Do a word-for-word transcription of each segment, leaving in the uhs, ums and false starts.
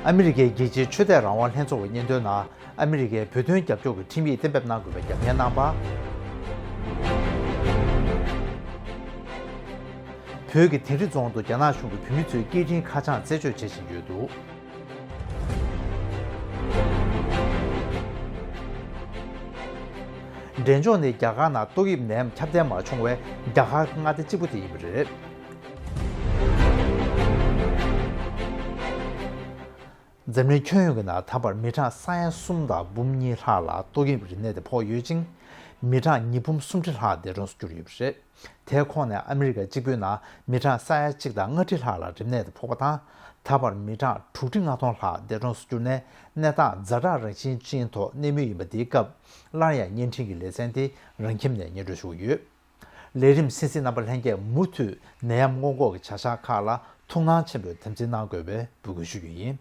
ཨ་མི་རི་ཀའི་རྒྱལ་སྤྱིའི་ཆོས་དད་རང་དབང་ལྷན་ཚོགས་ཀྱི་སྙན་ཐོའི་ནང་། ཨ་མི་རི་ཀས་བོད་དོན་རྒྱབ་སྐྱོར་གྱི་ཁྲིམས་ཡིག་གཏན་འབེབས་གནང་དགོས་པའི་རྒྱབ་སྐྱོར་གནང་པ། བོད་ཀྱི་དིང་རི་རྫོང་དུ་རྒྱ་ནག་གཞུང་གིས་བོད་མི་ཚོའི་སྐད་འཕྲིན་ཁ་བྱང་རྩད་གཅོད་བྱེད་བཞིན་ཡོད་འདུག་འབྲས་ལྗོངས་ནི་རྒྱ་གར་ནང་ཏོག་དབྱིབས་ནད་ཡམས་ཁྱབ་གདལ་མ་བྱུང་བའི་རྒྱ་གར་གྱི་མངའ་སྡེ་གཅིག་པུ་དེ་ཡིན་པ་རེད། འཛམ་གླིང་ཁྱོན་ཡོངས་ཀྱི་ནང་ད་བར་མི་གྲངས་ས་ཡ་གསུམ་དང་འབུམ་གཉིས་ལྷག་ལ་ཏོག་དབྱིབས་རིམས་ནད་དེ་ཕོག་ཡོད་ཅིང་། མི་གྲངས་ཉིས་འབུམ་སུམ་ཁྲི་ལྷག་འདས་གྲོངས་སུ་གྱུར་ཡོད་པ་རེད། དེའི་ཁོངས་ནས་ཨ་མི་རི་ཀ་གཅིག་པུའི་ནང་མི་གྲངས་ས་ཡ་གཅིག་དང་ལྔ་ཁྲི་ལྷག་ལ་རིམས་ནད་དེ་ཕོག་པ་དང་། ད་བར་མི་གྲངས་དྲུག་ཁྲི་ལྔ་སྟོང་ལྷག་འདས་གྲོངས་སུ་གྱུར་ནས། གནས་སྟངས་ཛ་དྲག་རང་བཞིན་ཅན་ཐོག་གནས་མུས་ཡིན་པ་འདིའི་སྐབས། སླར་ཡང་བརྙན་འཕྲིན་གྱི་ལེ་ཚན་འདི་རང་ཁྱིམ་ནས་སྙན་སྒྲོན་ཞུ་གི་ཡོད། ལས་རིམ་གསན་གཟིགས་རྣམ་པ་ལྷན་རྒྱས་མུ་མཐུད་ནད་ཡམས་སྔོན་འགོག་གི་བྱ་གཞག་ཁག་ལ་ཐུགས་སྣང་ཆེན་པོས་དམ་འཛིན་གནང་དགོས་པའི་འབོད་སྐུལ་ཞུ་རྒྱུ་ཡིན།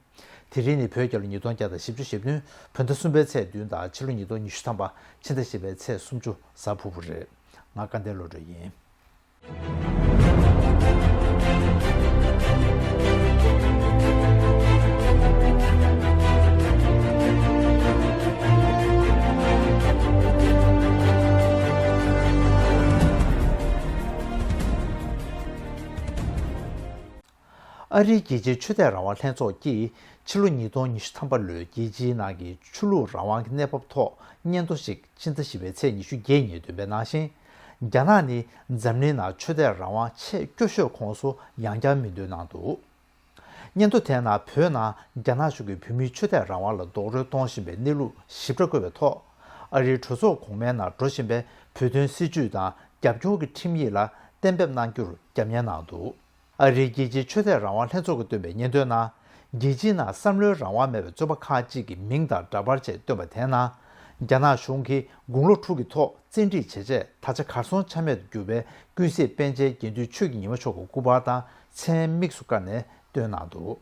དེ་རིང་ནི་བོད་རྒྱལ་ལོ་ཉིས་སྟོང་བརྒྱ་དང་བཞི་བཅུ་ཞེ་བདུན། བོད་ཟླ་གསུམ་པའི་ཚེས་བདུན་དང་ཕྱི་ལོ་ཉིས་སྟོང་ཉི་ཤུ་ཐམ་པ། ཕྱི་ཟླ་བཞི་པའི་ཚེས་སུམ་ཅུ་གཟའ་ཕུར་བུ་རེད། ང་སྐལ་ལྡན་བློ་གྲོས་ཡིན། ཨ་རིའི་རྒྱལ་སྤྱིའི་ཆོས་དད་རང་དབང་ལྷན་ཚོགས་ཀྱིས་ཕྱི་ལོ་ཉིས་སྟོང་ཉི་ཤུ་ཐམ་པ་ལོའི་རྒྱལ་སྤྱིའི་ནང་གི་ཆོས་ལུགས་རང་དབང་གི་གནས་བབ་ཐོག་སྙན་ཐོ་ཞིག་ཕྱི་ཟླ་བཞི་པའི་ཚེས་ཉི་ཤུ་བརྒྱད་ཉིན་བཏོན་པའི་ནང་བཞིན། རྒྱ་ནག་ནི་འཛམ་གླིང་ནང་ཆོས་དད་རང་དབང་ཆེས་སྐྱོ་ཤོས་ཁོངས་སུ་ཡང་བསྐྱར་མིང་འདོན་གནང་འདུག་སྙན་ཐོ་དེའི་ནང་བོད་ནང་རྒྱ་ནག་གཞུང་གིས་བོད་མིའི་ཆོས་དད་རང་དབང་ལ་རྡོག་རོལ་གཏོང་བཞིན་པའི་གནས་ལུགས་ཞིབ་ཕྲ་བཀོད་པའི་ཐོག་ཨ་རིའི་གྲོས་ཚོགས་གོང་མའི་ནང་འགྲོ་བཞིན་པའི་བོད་དོན་སྲིད་བྱུས་དང་རྒྱབ་སྐྱོར་གྱི་ཁྲིམས་ཡིག་ལ་གཏན་འབེབས་གནང་རྒྱུར་རྒྱབ་གཉེར་གནང་འདུག་ཨ་རིའི་རྒྱལ་སྤྱིའི་ཆོས་དད་རང་དབང་ལྷན་ཚོགས་ཀྱིས་བཏོན་པའི་སྙན་ཐོའི་ནང་། རྒྱལ་སྤྱིའི་ནང་བསམ་བློའི་རང་དབང་མེད་པའི་རྩོད་པ་ཁག་ཅིག་གི་མིང་དང་འདྲ་པར་བཅས་བཏོན་པ་དེའི་ནང་། རྒྱ་ནག་གཞུང་གིས་དགུང་ལོ་དྲུག་གི་ཐོག་བཙན་ཁྲིད་བྱས་རྗེས་ད་ཆ་གར་སོང་ཆ་མེད་དུ་གྱུར་བའི་ཀུན་གཟིགས་པཎ་ཆེན་དགེ་འདུན་ཆོས་ཀྱི་ཉི་མ་མཆོག་གི་སྐུ་པར་དང་མཚན་དམིགས་སུ་བཀར་ནས་བཏོན་གནང་འདུག་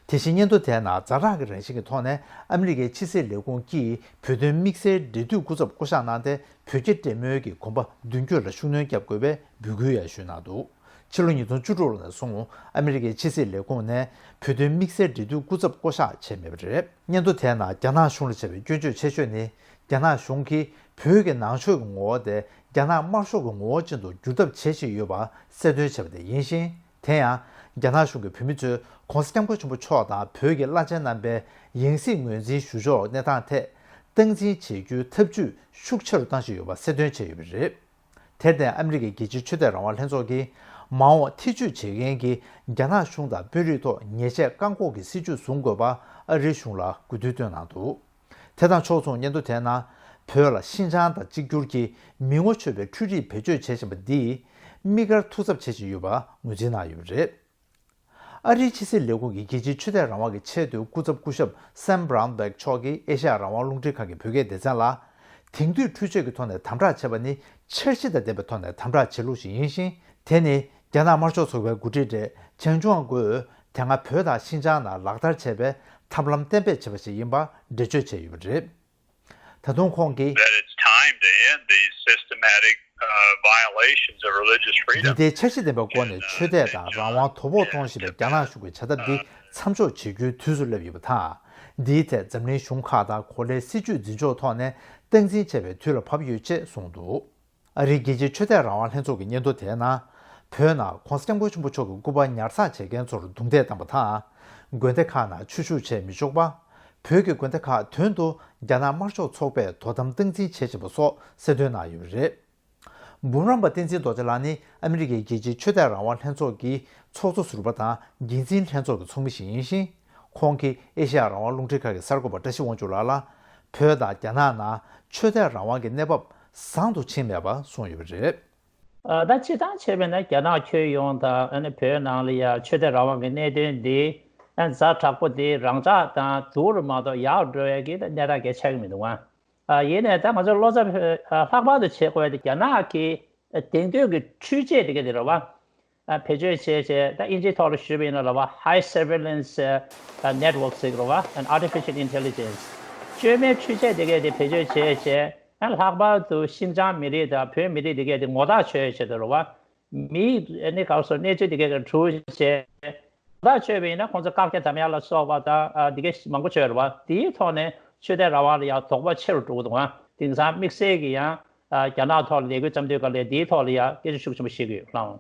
དེ་བཞིན་སྙན་ཐོ་དེའི་ནང་ཛ་དྲག་གི་རང་བཞིན་གྱི་ཐོག་ནས་ཨ་མི་རི་ཀའི་ཕྱི་སྲིད་ལས་ཁུངས་ཀྱིས་བོད་དོན་དམིགས་བསལ་འབྲེལ་མཐུད་སྐུ་ཚབ་བསྐོ་གཞག་གནང་སྟེ། བོད་རྒྱ་འབྲེལ་མོལ་གྱི་གོམ་པ་མདུན་སྐྱོད་ལ་ཤུགས་སྣོན་བརྒྱབ་དགོས་པའི་འབོད་སྐུལ་ཡང་ཞུས་གནང་འདུག་ཕྱི་ལོ་ཉིས་སྟོང་བཅུ་དྲུག་ལོ་ནས་བཟུང་ཨ་མི་རི་ཀའི་ཕྱི་སྲིད་ལས་ཁུངས་ནས་བོད་དོན་དམིགས་བསལ་འབྲེལ་མཐུད་སྐུ་ཚབ་བསྐོ་གཞག་བྱས་མེད་པ་རེད། སྙན་ཐོ་དེའི་ནང་རྒྱ་ནག་གཞུང་ལ་བྱས་པའི་སྐྱོན་བརྗོད་ཆེ་ཤོས་ནི། རྒྱ་ནག་གཞུང་གིས་བོད་ཀྱི་ནང་ཆོས་ཀྱི་ངོ་བོ་དེ་རྒྱ་ནག་དམར་ཤོག་གི་ངོ་བོ་ཅན་དུ་བསྒྱུར་ཐབས་བྱེད་བཞིན་ཡོད་པ་གསལ་སྟོན་བྱས་པ་དེ་ཡིན་ཞིང་། དེ་ཡང་། རྒྱ་ནག་གཞུང་གིས་བོད་མི་ཚོས་༸གོང་ས་༸སྐྱབས་མགོན་ཆེན་པོ་མཆོག་དང་བོད་ཀྱི་བླ་ཆེན་རྣམ་པའི་ཡང་སྲིད་ངོས་འཛིན་ཞུ་ཕྱོགས་གནས་སྟངས་ཐད་སྟངས་འཛིན་བྱེད་རྒྱུའི་ཐབས་ཇུས་ཤུགས་ཆེ་རུ་བཏང་བཞིན་ཡོད་པ་གསལ་སྟོན་བྱས་ཡོད་པ་རེད། དེར་བརྟེན་ཨ་མི་རི་ཀའི་རྒྱལ་སྤྱིའི་ཆོས་དད་རང་དབང་ལྷན་ཚོགས་ཀྱིས་མ་འོངས་ཐེ་བྱུས་བྱེད་མཁན་གྱི་རྒྱ་ནག་གཞུང་དང་དཔོན་རིགས་ཐོག་ཉེས་ཆད་བཀག་འགོག་གི་སྲིད་ཇུས་བཟུང་དགོས་པ་ཨ་རིའི་གཞུང་ལ་དགོས་འདུན་བཏོན་གནང་འདུག་དེ་དང་ཕྱོགས་མཚུངས་སྙན་ཐོ་དེའི་ནང་། བོད་ལ་ཤིན་ཅང་དང་གཅིག་གྱུར་གྱི་མི་ངོ་ཆོད་པའི་འཕྲུལ་རིག་བེད་སྤྱོད་བྱེད་བཞིན་པ་འདིས། དམིགས་བཀར་འཐུ་ཚབ་བྱེད་བཞིན་ཡོད་པ་ངོས་འཛིན་གནང་ཡོད་པ་རེད། ཨ་རིའི་ཕྱི་སྲིད་ལས་ཁུངས་ཀྱི་རྒྱལ་སྤྱིའི་ཆོས་དད་རང་དབང་གི་ཆེས་མཐོའི་སྐུ་ཚབ་སྐུ་ཞབས་Sam Brownback་མཆོག་གིས་ཨེ་ཤ་ཡ་རང་དབང་རླུང་འཕྲིན་ཁང་གི་བོད་སྐད་སྡེ་ཚན་ལ། དེང་དུས་འཕྲུལ་ཆས་ཀྱི་ཐོག་ནས་དམ་དྲག་བྱེད་པ་ནི་འཆར་གཞི་དང་ལྡན་པའི་ཐོག་ནས་དམ་དྲག་བྱེད་ལུགས་ཤིག་ཡིན་ཞིང་། དེ་ནི། རྒྱ་ནག་དམར་ཤོག་ཚོགས་པའི་འགོ་ཁྲིད་ཀྲེ་ཆེང་ཅུང་གོས་དེ་སྔ་བོད་དང་ཤིན་ཅང་ནང་ལག་བསྟར་བྱས་པའི་ཐབས་ལམ་གཏན་འབེབས་བྱས་པ་ཞིག་ཡིན་པ་འགྲེལ་བརྗོད་བྱས་ཡོད་པ་རེད། ད་དུང་ཁོང་གིས། That it's time to end these systematic, uh, violations of religious freedom. འདི་ལྟའི་འཆར་གཞི་ལྡན་པའི་སྒོ་ནས་ཆོས་དད་དང་རང་དབང་དོ་ཕོག་གཏོང་བཞིན་པའི་རྒྱ་ནག་གཞུང་གི་བྱ་ཐབས་འདི་མཚམས་འཇོག་བྱེད་རྒྱུའི་དུས་སུ་སླེབས་ཡོད་པ་དང་། འདིའི་ཐད་འཛམ་གླིང་གཞུང་ཁག་དང་གོ་ལའི་སྲིད་བྱུས་འཛིན་ཕྱོགས་ཐོག་ནས་སྟངས་འཛིན་བྱེད་པའི་དུས་ལ་བབ་ཡོད་ཅེས་གསུངས་འདུག་ཨ་རིའི་རྒྱལ་སྤྱིའི་ཆོས་དད་རང་དབང་ལྷན་ཚོགས་ཀྱི་སྙན་ཐོ་དེའི་ནང་། བོད་ནང་༸གོང་ས་༸སྐྱབས་མགོན་ཆེན་པོ་མཆོག་གི་སྐུ་པར་ཉར་ཚགས་བྱེད་མཁན་ཚོར་རྡུང་རྡེག་བཏང་པ་དང་། དགོན་སྡེ་ཁག་ནང་ཆོས་ཞུགས་བྱས་མི་ཆོག་པ། བོད་ཀྱི་དགོན་སྡེ་ཁག་དོན་དུ་རྒྱ་ནག་དམར་ཤོག་ཚོགས་པས་དོ་དམ་སྟངས་འཛིན་བྱེད་བཞིན་པ་སོགས་གསལ་སྟོན་གནང་ཡོད་པ་རེད། འབུམ་རམས་པ་བསྟན་འཛིན་རྡོ་རྗེ་ལགས་ནི་ཨ་མི་རི་ཀའི་རྒྱལ་སྤྱིའི་ཆོས་དད་རང་དབང་ལྷན་ཚོགས་ཀྱི་ཚོགས་གཙོ་ཟུར་པ་དང་འགན་འཛིན་ལྷན་ཚོགས་ཀྱི་ཚོགས་མི་ཞིག་ཡིན་ཞིང་། ཁོང་གིས་ཨེ་ཤེ་ཡ་རང་དབང་རླུང་འཕྲིན་ཁང་གི་གསར་འགོད་པ་བཀྲ་ཤིས་དབང་ཕྱུག་ལགས་ལ། བོད་དང་རྒྱ་ནག་ནང་ཆོས་དད་རང་དབང་གི་གནས་བབ་བཟང་དུ་ཕྱིན་མེད་པ་གསུངས་ཡོད་པ་རེད། ཨ། ད་སྤྱིར་བཏང་བྱས་པས་ན་རྒྱ་ནག་ཁྱོན་ཡོངས་དང་ཨ་ནི་བོད་ནང་ལ་ཡང་ཆོས་དད་རང་དབང་གི་གནད་དོན་འདི་ཨ་ཛ་དྲག་པོ་འདི་རང་འཇགས་དང་སྡུག་རུ་མ་གཏོགས་ཡག་འགྲོ་ཡ་གི་གནས་སྟངས་གལ་ཆགས་ཀྱི་མི་འདུག་ཨ། ཨ། ཡིན་ནའི་ད་ང་ཚོ་བློ་འཚབ་ཨ་ལྷག་པར་དུ་བྱེད་དགོས་ཡ་དེ་རྒྱ་ནག་གི་ཨ་དེང་དུས་ཀྱི་འཕྲུལ་ཆས་དེ་ག་དེ་རེད་བ། ཨ། བེད་སྤྱོད་བྱས་བྱས་ད་ཨིན་ཇིའི་ཐོག་ལ་ཞུས་པ་ཡིན་ན་རེད་བ། High surveillance ཨ་network ཟེར་གི་རེད་བ། And artificial intelligence བཅོས་མའི་འཕྲུལ་ཆས་དེ་གས་དེ་བེད་སྤྱོད་བྱས་བྱས་ཨ་ལྷག་པར་དུ་ཤིན་ཅང་མི་རིགས་དང་བོད་མི་རིགས་དེ་གས་དེ་ངོ་རྟགས་ཆོད་བྱས་དེ་རེད་བ། མིའི་ཨ་ནི་ག་རེ་ཟེར་གནས་ཚུལ་དེ་གས་གྲུབ་བྱས། དོ་བདག་ཆོས་པ་ཡིན་ན་ཁོང་ཚོ་བཀག་རྒྱ་དམ་ཡག་ལ་སོགས་པ་དང་ཨ་འདི་ག་མང་པོ་བྱས་རེད་བ། དེའི་ཐོག་ནས་ཆོས་དད་རང་དབང་ལ་ཡང་དོགས་པ་ཆེ་རུ་འགྲོ་གི་འདུག་ཨ། དེང་སང་དམིགས་བསལ་གྱི་ཡང་ཨ་རྒྱ་ནག་ཐོག་ལ་ལས་འགུལ་བརྩམས་དུས་སྐབས་ལ་དེའི་ཐོག་ལ་ཡང་སྐད་ཆ་ཤུགས་ཆེན་པོ་བཤད་ཀྱི་ཡོད་ལགས།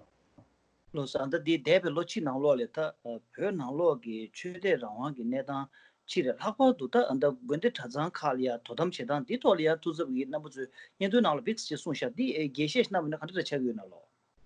ལགས་སོ། ཨ་ད་འདི་འདས་པའི་ལོ་གཅིག་ནང་ལོགས་ལ་ད་ཨ་བོད་ནང་ལོགས་ཀྱི་ཆོས་དད་རང་དབང་གི་གནས་སྟངས་ཅི་རེད། ལྷག་པར་དུ་ད་ཨ་ད་དགོན་སྡེ་གྲྭ་ཚང་ཁག་ལ་ཡ་དོ་དམ་བྱེད་སྟངས་འདི་ཐོག་ལ་ཡ་ཐུགས་འཚབ་ཀྱི་རྣམ་པ་ཚོས་སྙན་ཐོའི་ནང་ལ་བིགས་ཅེས་གསུངས་ཤག་འདི་ཨེ་རྒྱས་བཤད་གནང་བ་ཡིན་ན་ག་འདྲ་འདྲ་ཆགས་ཀྱི་ཡོད་ན་ལོ།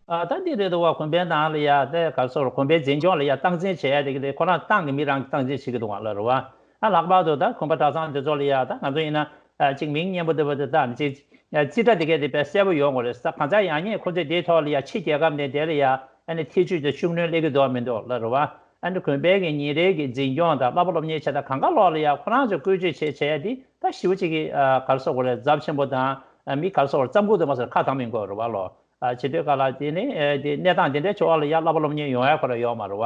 ཨ་ད་འདི་རེད་འདུག་བ། དགོན་པའི་ནང་ལ་ཡ་ད་ག་སོགས་དགོན་པའི་འཛིན་སྐྱོང་ལ་ཡ་སྟངས་འཛིན་བྱེད་ཡ་དེ་གི་དེ་ཁོ་རང་ཏང་གི་མི་རང་གི་སྟངས་འཛིན་བྱེད་ཀྱི་འདུག་བ་ལ་རེད་བ། ཨ་ལྷག་པར་དུ་ད་དགོན་པ་གྲྭ་ཚང་དེ་ཚོ་ལ་ཡ་ད་ང་ཚོ་ཡིན་ན་ཨ་ཅིག་མིང་སྙན་པོ་འདི་པ་དེ་ད་ཅིག་རྩིས་ཁྲ་དེ་གས་དེ་དཔེ་གསལ་པོ་ཡོང་དགོས་རེད་ས། གང་ཅག་ཡང་ཉེས་ཁོ་ཚོས་དེའི་ཐོག་ལ་ཡ་ཕྱི་རྒྱལ་ཁབ་ནས་དེ་ལ་ཡ་ཨ་ནི་ཐེ་བྱུས་དང་ཤུགས་སྣོན་སླེབས་ཀྱི་འདུག་མི་འདུག་ལ་རེད་བ། ཨ་ནི་དགོན་པའི་གི་ཉིན་རེའི་གི་འཛིན་སྐྱོང་དང་བསླབ་པ་སློབ་གཉེར་བྱེད་སྟངས་གང་ག་ལོག་ལ་ཡ་ཁོ་རང་ཚོས་བཀོལ་སྤྱོད་བྱེད་བྱེད་ཡ་དེ་ད་ཞེ་པོ་ཅིག་གི་ཨ་ག་རེ་ཟེར་དགོས་རེད། ཚབས་ཆེན་པོ་དང་ཨ་མི་ག་རེ་ཟེར་དགོས་རེད། རྩམ་ཁུག་དུ་མ་ཟེར་ཁ་དམ་ཡིན་དགོས་རེད་བ་ལོ། ཨ་བྱེད་དུས་ག་ལ་དེ་ནི་ཨ་དེ་གནས་སྟངས་དེ་འདྲའི་ཆེ་བ་ལ་ཡ་བསླབ་པ་སློབ་གཉེར་ཡོང་ཡ་ཁོ་རང་ཡོད་མ་རེད་བ།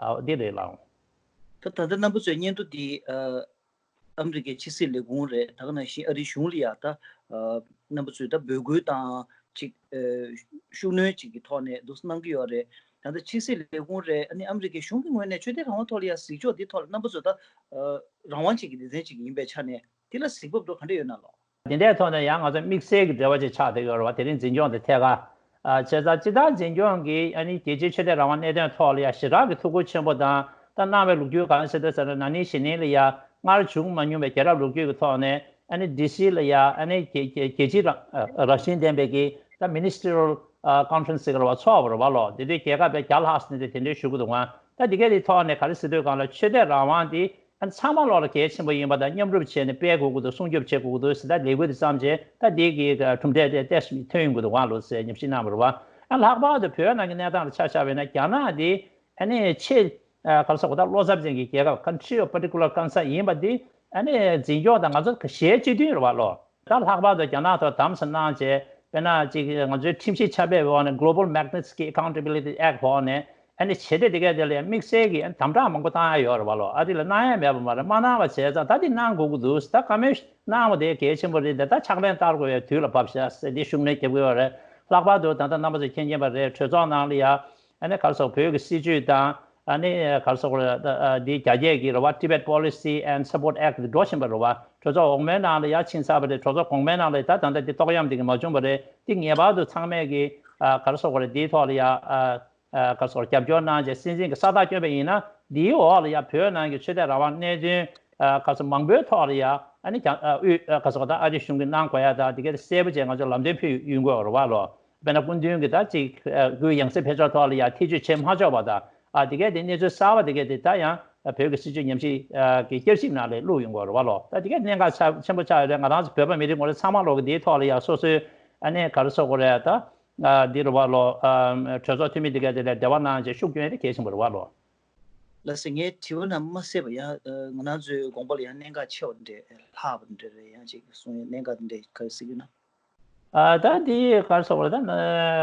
ཨ་འདི་རེད་ལགས། ད་ད་ལྟ་རྣམ་པ་ཚོས་སྙན་ཐོ་འདི་ཨ་ཨ་མི་རི་ཀའི་ཕྱི་སྲིད་ལས་ཁུངས་རེད། ད་ག་ནང་བཞིན་ཨ་རིའི་གཞུང་ལ་ཡ་ད་ཨ་རྣམ་པ་ཚོས་ད་འབོད་སྐུལ་དང་ཅིག་ཨ་ཤུགས་སྣོན་ཅིག་གི་ཐོག་ནས་འདུག་གནང་གི་ཡོད་རེད། ད་ལྟ་ཕྱི་སྲིད་ལས་ཁུངས་རེད། ཨ་ནི་ཨ་མི་རི་ཀའི་གཞུང་གི་ངོས་ནས་ཆོས་དད་རང་དབང་ཐོག་ལ་ཡ་གཟིགས་ཕྱོགས་འདི་ཐོག་ལ་རྣམ་པ་ཚོ་ད་ཨ་རང་དབང་ཅན་གྱི་སྡེ་ཚན་ཅིག་ཡིན་པའི་ཆ་ནས་འདི་ལ་གཟིགས་བབ་འདྲ་ག་འདྲ་ཡོད་ན་ལོ། དེ་འདྲའི་ཐོག་ནས་ཡང་ང་ཚོ་དམིགས་བསལ་གྱི་འབྲེལ་བ་ཅིག་ཆགས་བསྡད་ཡོད་རེད་བ། དེ་རིང་འཛིན་སྐྱོང་དེ་ཐད་ཀར། ཨ་བྱས་ཙང་སྤྱི་བཏང་འཛིན་སྐྱོང་གིས་ཨ་ནི་རྒྱལ་སྤྱིའི་ཆོས་དད་རང་དབང་གནད་དོན་ཐོག་ལ་ཡང་ཞེ་དྲག་གི་ཐུགས་ཁུར་ཆེན་པོ་དང་ད་གནང་བའི་ལོ་རྒྱུས་གང་ཟེར་དུས་ཙམ་ན་ན་ནིང་གཞེས་ནིང་ལ་ཡང་སྔར་བྱུང་མ་མྱོང་བའི་རྒྱལ་རབས་ལོ་རྒྱུས་ཀྱི་ཐོག་ནས་ཨ་ནི་ཌི་སི་ལ་ཡང་ཨ་ནི་རྒྱལ་རྒྱལ་རྒྱལ་སྤྱིའི་རང་རང་བཞིན་ལྡན་པའི་གི་ད་Ministerial Conference་ཟེར་གི་རེད་བ། ཚོགས་པ་རེད་བ་ལོ། དེ་དུས་རྒྱལ་ཁབ་པའི་བརྒྱ་ལྷག་ཙམ་ནས་དེ་འདྲའི་ཞུ་གི་འདུག་ཨང་། ད་དེ་གའི་དེའི་ཐོག་ནས་ག་རེ་ཟེར་དུས་གང་ལ་ཆོས་དད་རང་དབང་དེ། ཨ་ཚང་མ་ལོག་ལ་གལ་ཆེན་པོ་ཡིན་པ་དང་མཉམ་རུབ་བྱས་ནས་སྤེལ་དགོས་ཀྱི་འདུག་སྲུང་སྐྱོབ་བྱེད་དགོས་ཀྱི་འདུག་ཟེར། ད་ལས་འགུལ་དེ་བརྩམས་རྗེས་ད་འདི་གི་གྲུབ་འབྲས་དེ་ཏོག་ཙམ་ཐོན་ཡོང་གི་འདུག་ཨང་ལོ་ཟེར་ཉམས་ཞིབ་གནང་བ་རེད་བ། ཨ་ལྷག་པར་དུ་བོད་ནང་གི་གནས་སྟངས་ལ་ཆ་བཞག་པ་ཡིན་ན་རྒྱ་ནག་འདི་ཨ་ནི་ཆེས་ག་རེ་ཟེར་དགོས། ད་བློ་འཚབ་ཅན་གྱི་རྒྱལ་ཁབ་country of particular concern་ཡིན་པ་འདི་ཨ་ནི་འཛིན་སྐྱོང་དང་ང་ཚོ་གཞས་སྤྱི་མཐུན་རེད་བ་ལོ། ད་ལྷག་པར་དུ་རྒྱ་ནག་ཐོག་དམ་ཟིན་གནང་བྱས་དཔེར་ན་ཅིག་ང་ཚོའི་ཁྲིམས་གཞི་ཆགས་པའི་འོག་ནས་Global Magnitsky Accountability Act་འོག་ནས་ཨ་ནི་བྱེད་གཏེ་དེ་གས་དེ་ལ་དམིགས་བསལ་གྱི་དམ་དྲག་མང་པོ་བཏང་ཡ་ཡོད་རེད་བ་ལོ། ཨ་དེ་ལ་གནང་ཡ་མེད་པ་མ་རེད། མ་གནང་བ་བྱས་ཙང་ད་དེ་གནང་དགོས་ཀྱི་འདུག་ད་བཀའ་མོལ་གནང་བ་དེ་གལ་ཆེན་པོ་རེད། དེ་ད་ཕྱག་ལེན་བསྟར་དགོས་པའི་དུས་ལ་བབས་ཤག་ཟེར་དེ་ཤུགས་སྣོན་རྒྱབ་ཀྱི་ཡོད་རེད། ལྷག་པར་དུ་ད་ལྟ་རྣམ་པ་ཚོས་མཁྱེན་མཁྱེན་པ་རེད། གྲོས་ཚོགས་ནང་ལ་ཡ་ཨ་ནི་ག་རེ་ཟེར་བོད་ཀྱི་སྲིད་བྱུས་དང་། ཨ་ནི་ག་རེ་ཟེར་དགོས་རེད། ཨ་འདི་རྒྱ་སྐད་ཀྱི་རེད་བ། Tibet Policy and Support Act་འདི་འགྲོ་བཞིན་པ་རེད་བ། གྲོས་ཚོགས་འོག་མའི་ནང་ལ་ཡར་ཕྱིན་ཚར་བ་རེད། གྲོས་ཚོགས་གོང་མའི་ནང་ལ་ད་ད་ལྟ་འདི་ཏོག་དབྱངས་འདི་གི་མ་བྱུང་བ་རེད། འདི་ངེས་པར་དུ་ཚང་མས་ཀྱི་ཨ་ག་རེ་ཟེར་དགོས་རེད། འདིའི་ཐོག་ལ་ཡ་ཨ་ཨ་ག་རེ་ཟེར་དགོས་རེད། རྒྱབ་སྐྱོར་གནང་བྱས་སྲིད་འཛིན་གྱི་ས་རྟགས་བསྐྱོན་པ་ཡིན་ན་འདིའི་འོག་ལ་ཡ་བོད་ནང་གི་ཆོས་དད་རང་དབང་གནད་དོན་ཨ་ག་རེ་ཟེར་མང་པོའི་ཐོག་ལ་ཡ་ཨ་ནི་ཀྱང་ཨ་དབུས་ཨ་ག་རེ་ཟེར་དགོས་རེད། ད་ཨ་རིའི་གཞུང་གིས་གནང་དགོས་ཡ་ད་འདི་གས་གསལ་པོ་བྱས་ང་ཚོ་ལམ་སྟོན་ཕུལ་ཡོང་གི་ཡོད་རེད་བ་ལོ། དཔེར་ན་སྐུ་མདུན་གྱིས་ད་ཅིག་ཨ་སྐུའི་ཡང་སྲིད་ཕེབས་ཕྱོགས་ཐོག་ལ་ཡ་ཐེ་བྱུས་བྱེད་མ་ཆོག་པ་དང་། ཨ་དེ་གས་དེ་གནས་ཚུལ་གསར་པ་དེ་གས་དེ་ད་ཡང་བོད་ཀྱི་སྲིད་བྱུས་ཉམས་ཞིབ་ཨ་གི་བསྐྱར་ཞིབ་ནང་ལ་བླུགས་ཡོང་གི་ཡོད་རེད་བ་ལོ། ད་དེ་གས་གནད་འགག་ཆ་ཆེན་པོ་ཆགས་ཡོད་རེད། ང་རང་ཚོ་བོད་པ་མི་རིགས་ངོ་རེ་ཚང་མ་ལོག་གི་དེའི་ཐོག་ལ་ཡ་སོ་སོའི་ཨ་ནི་ག་རེ་ཟེར་དགོས་རེད། ད་ཨ་འདི་རེད་བ་ལོ། ཨ་གྲོས་ཚོགས་འཐུས་མི་དེ་གས་དེ་ལ་འབྲེལ་བ་གནང་བྱས་ཤུགས་སྐྱོན་དེ་གལ་ཆེན་པོ་རེད་བ་ལོ། ལགས་སེ། ངའི་དྲི་བ་རྣམས་མ་གསལ་བ་ཡང་ཨ་ང་རང་ཚོའི་དགོངས་པ་ལ་ཡང་གནད་འགག་ཆེ་བ་འདྲ་ལྷག་པ་འདྲ་རེད། ཡང་ཅིག་གསུང་ཡ་གནད་འགག་འདྲ་ག་རེ་གཟིགས་ཡོད་ན། ཨ་ད་འདི་ག་རེ་ཟེར་དགོས་རེད། ད་ན་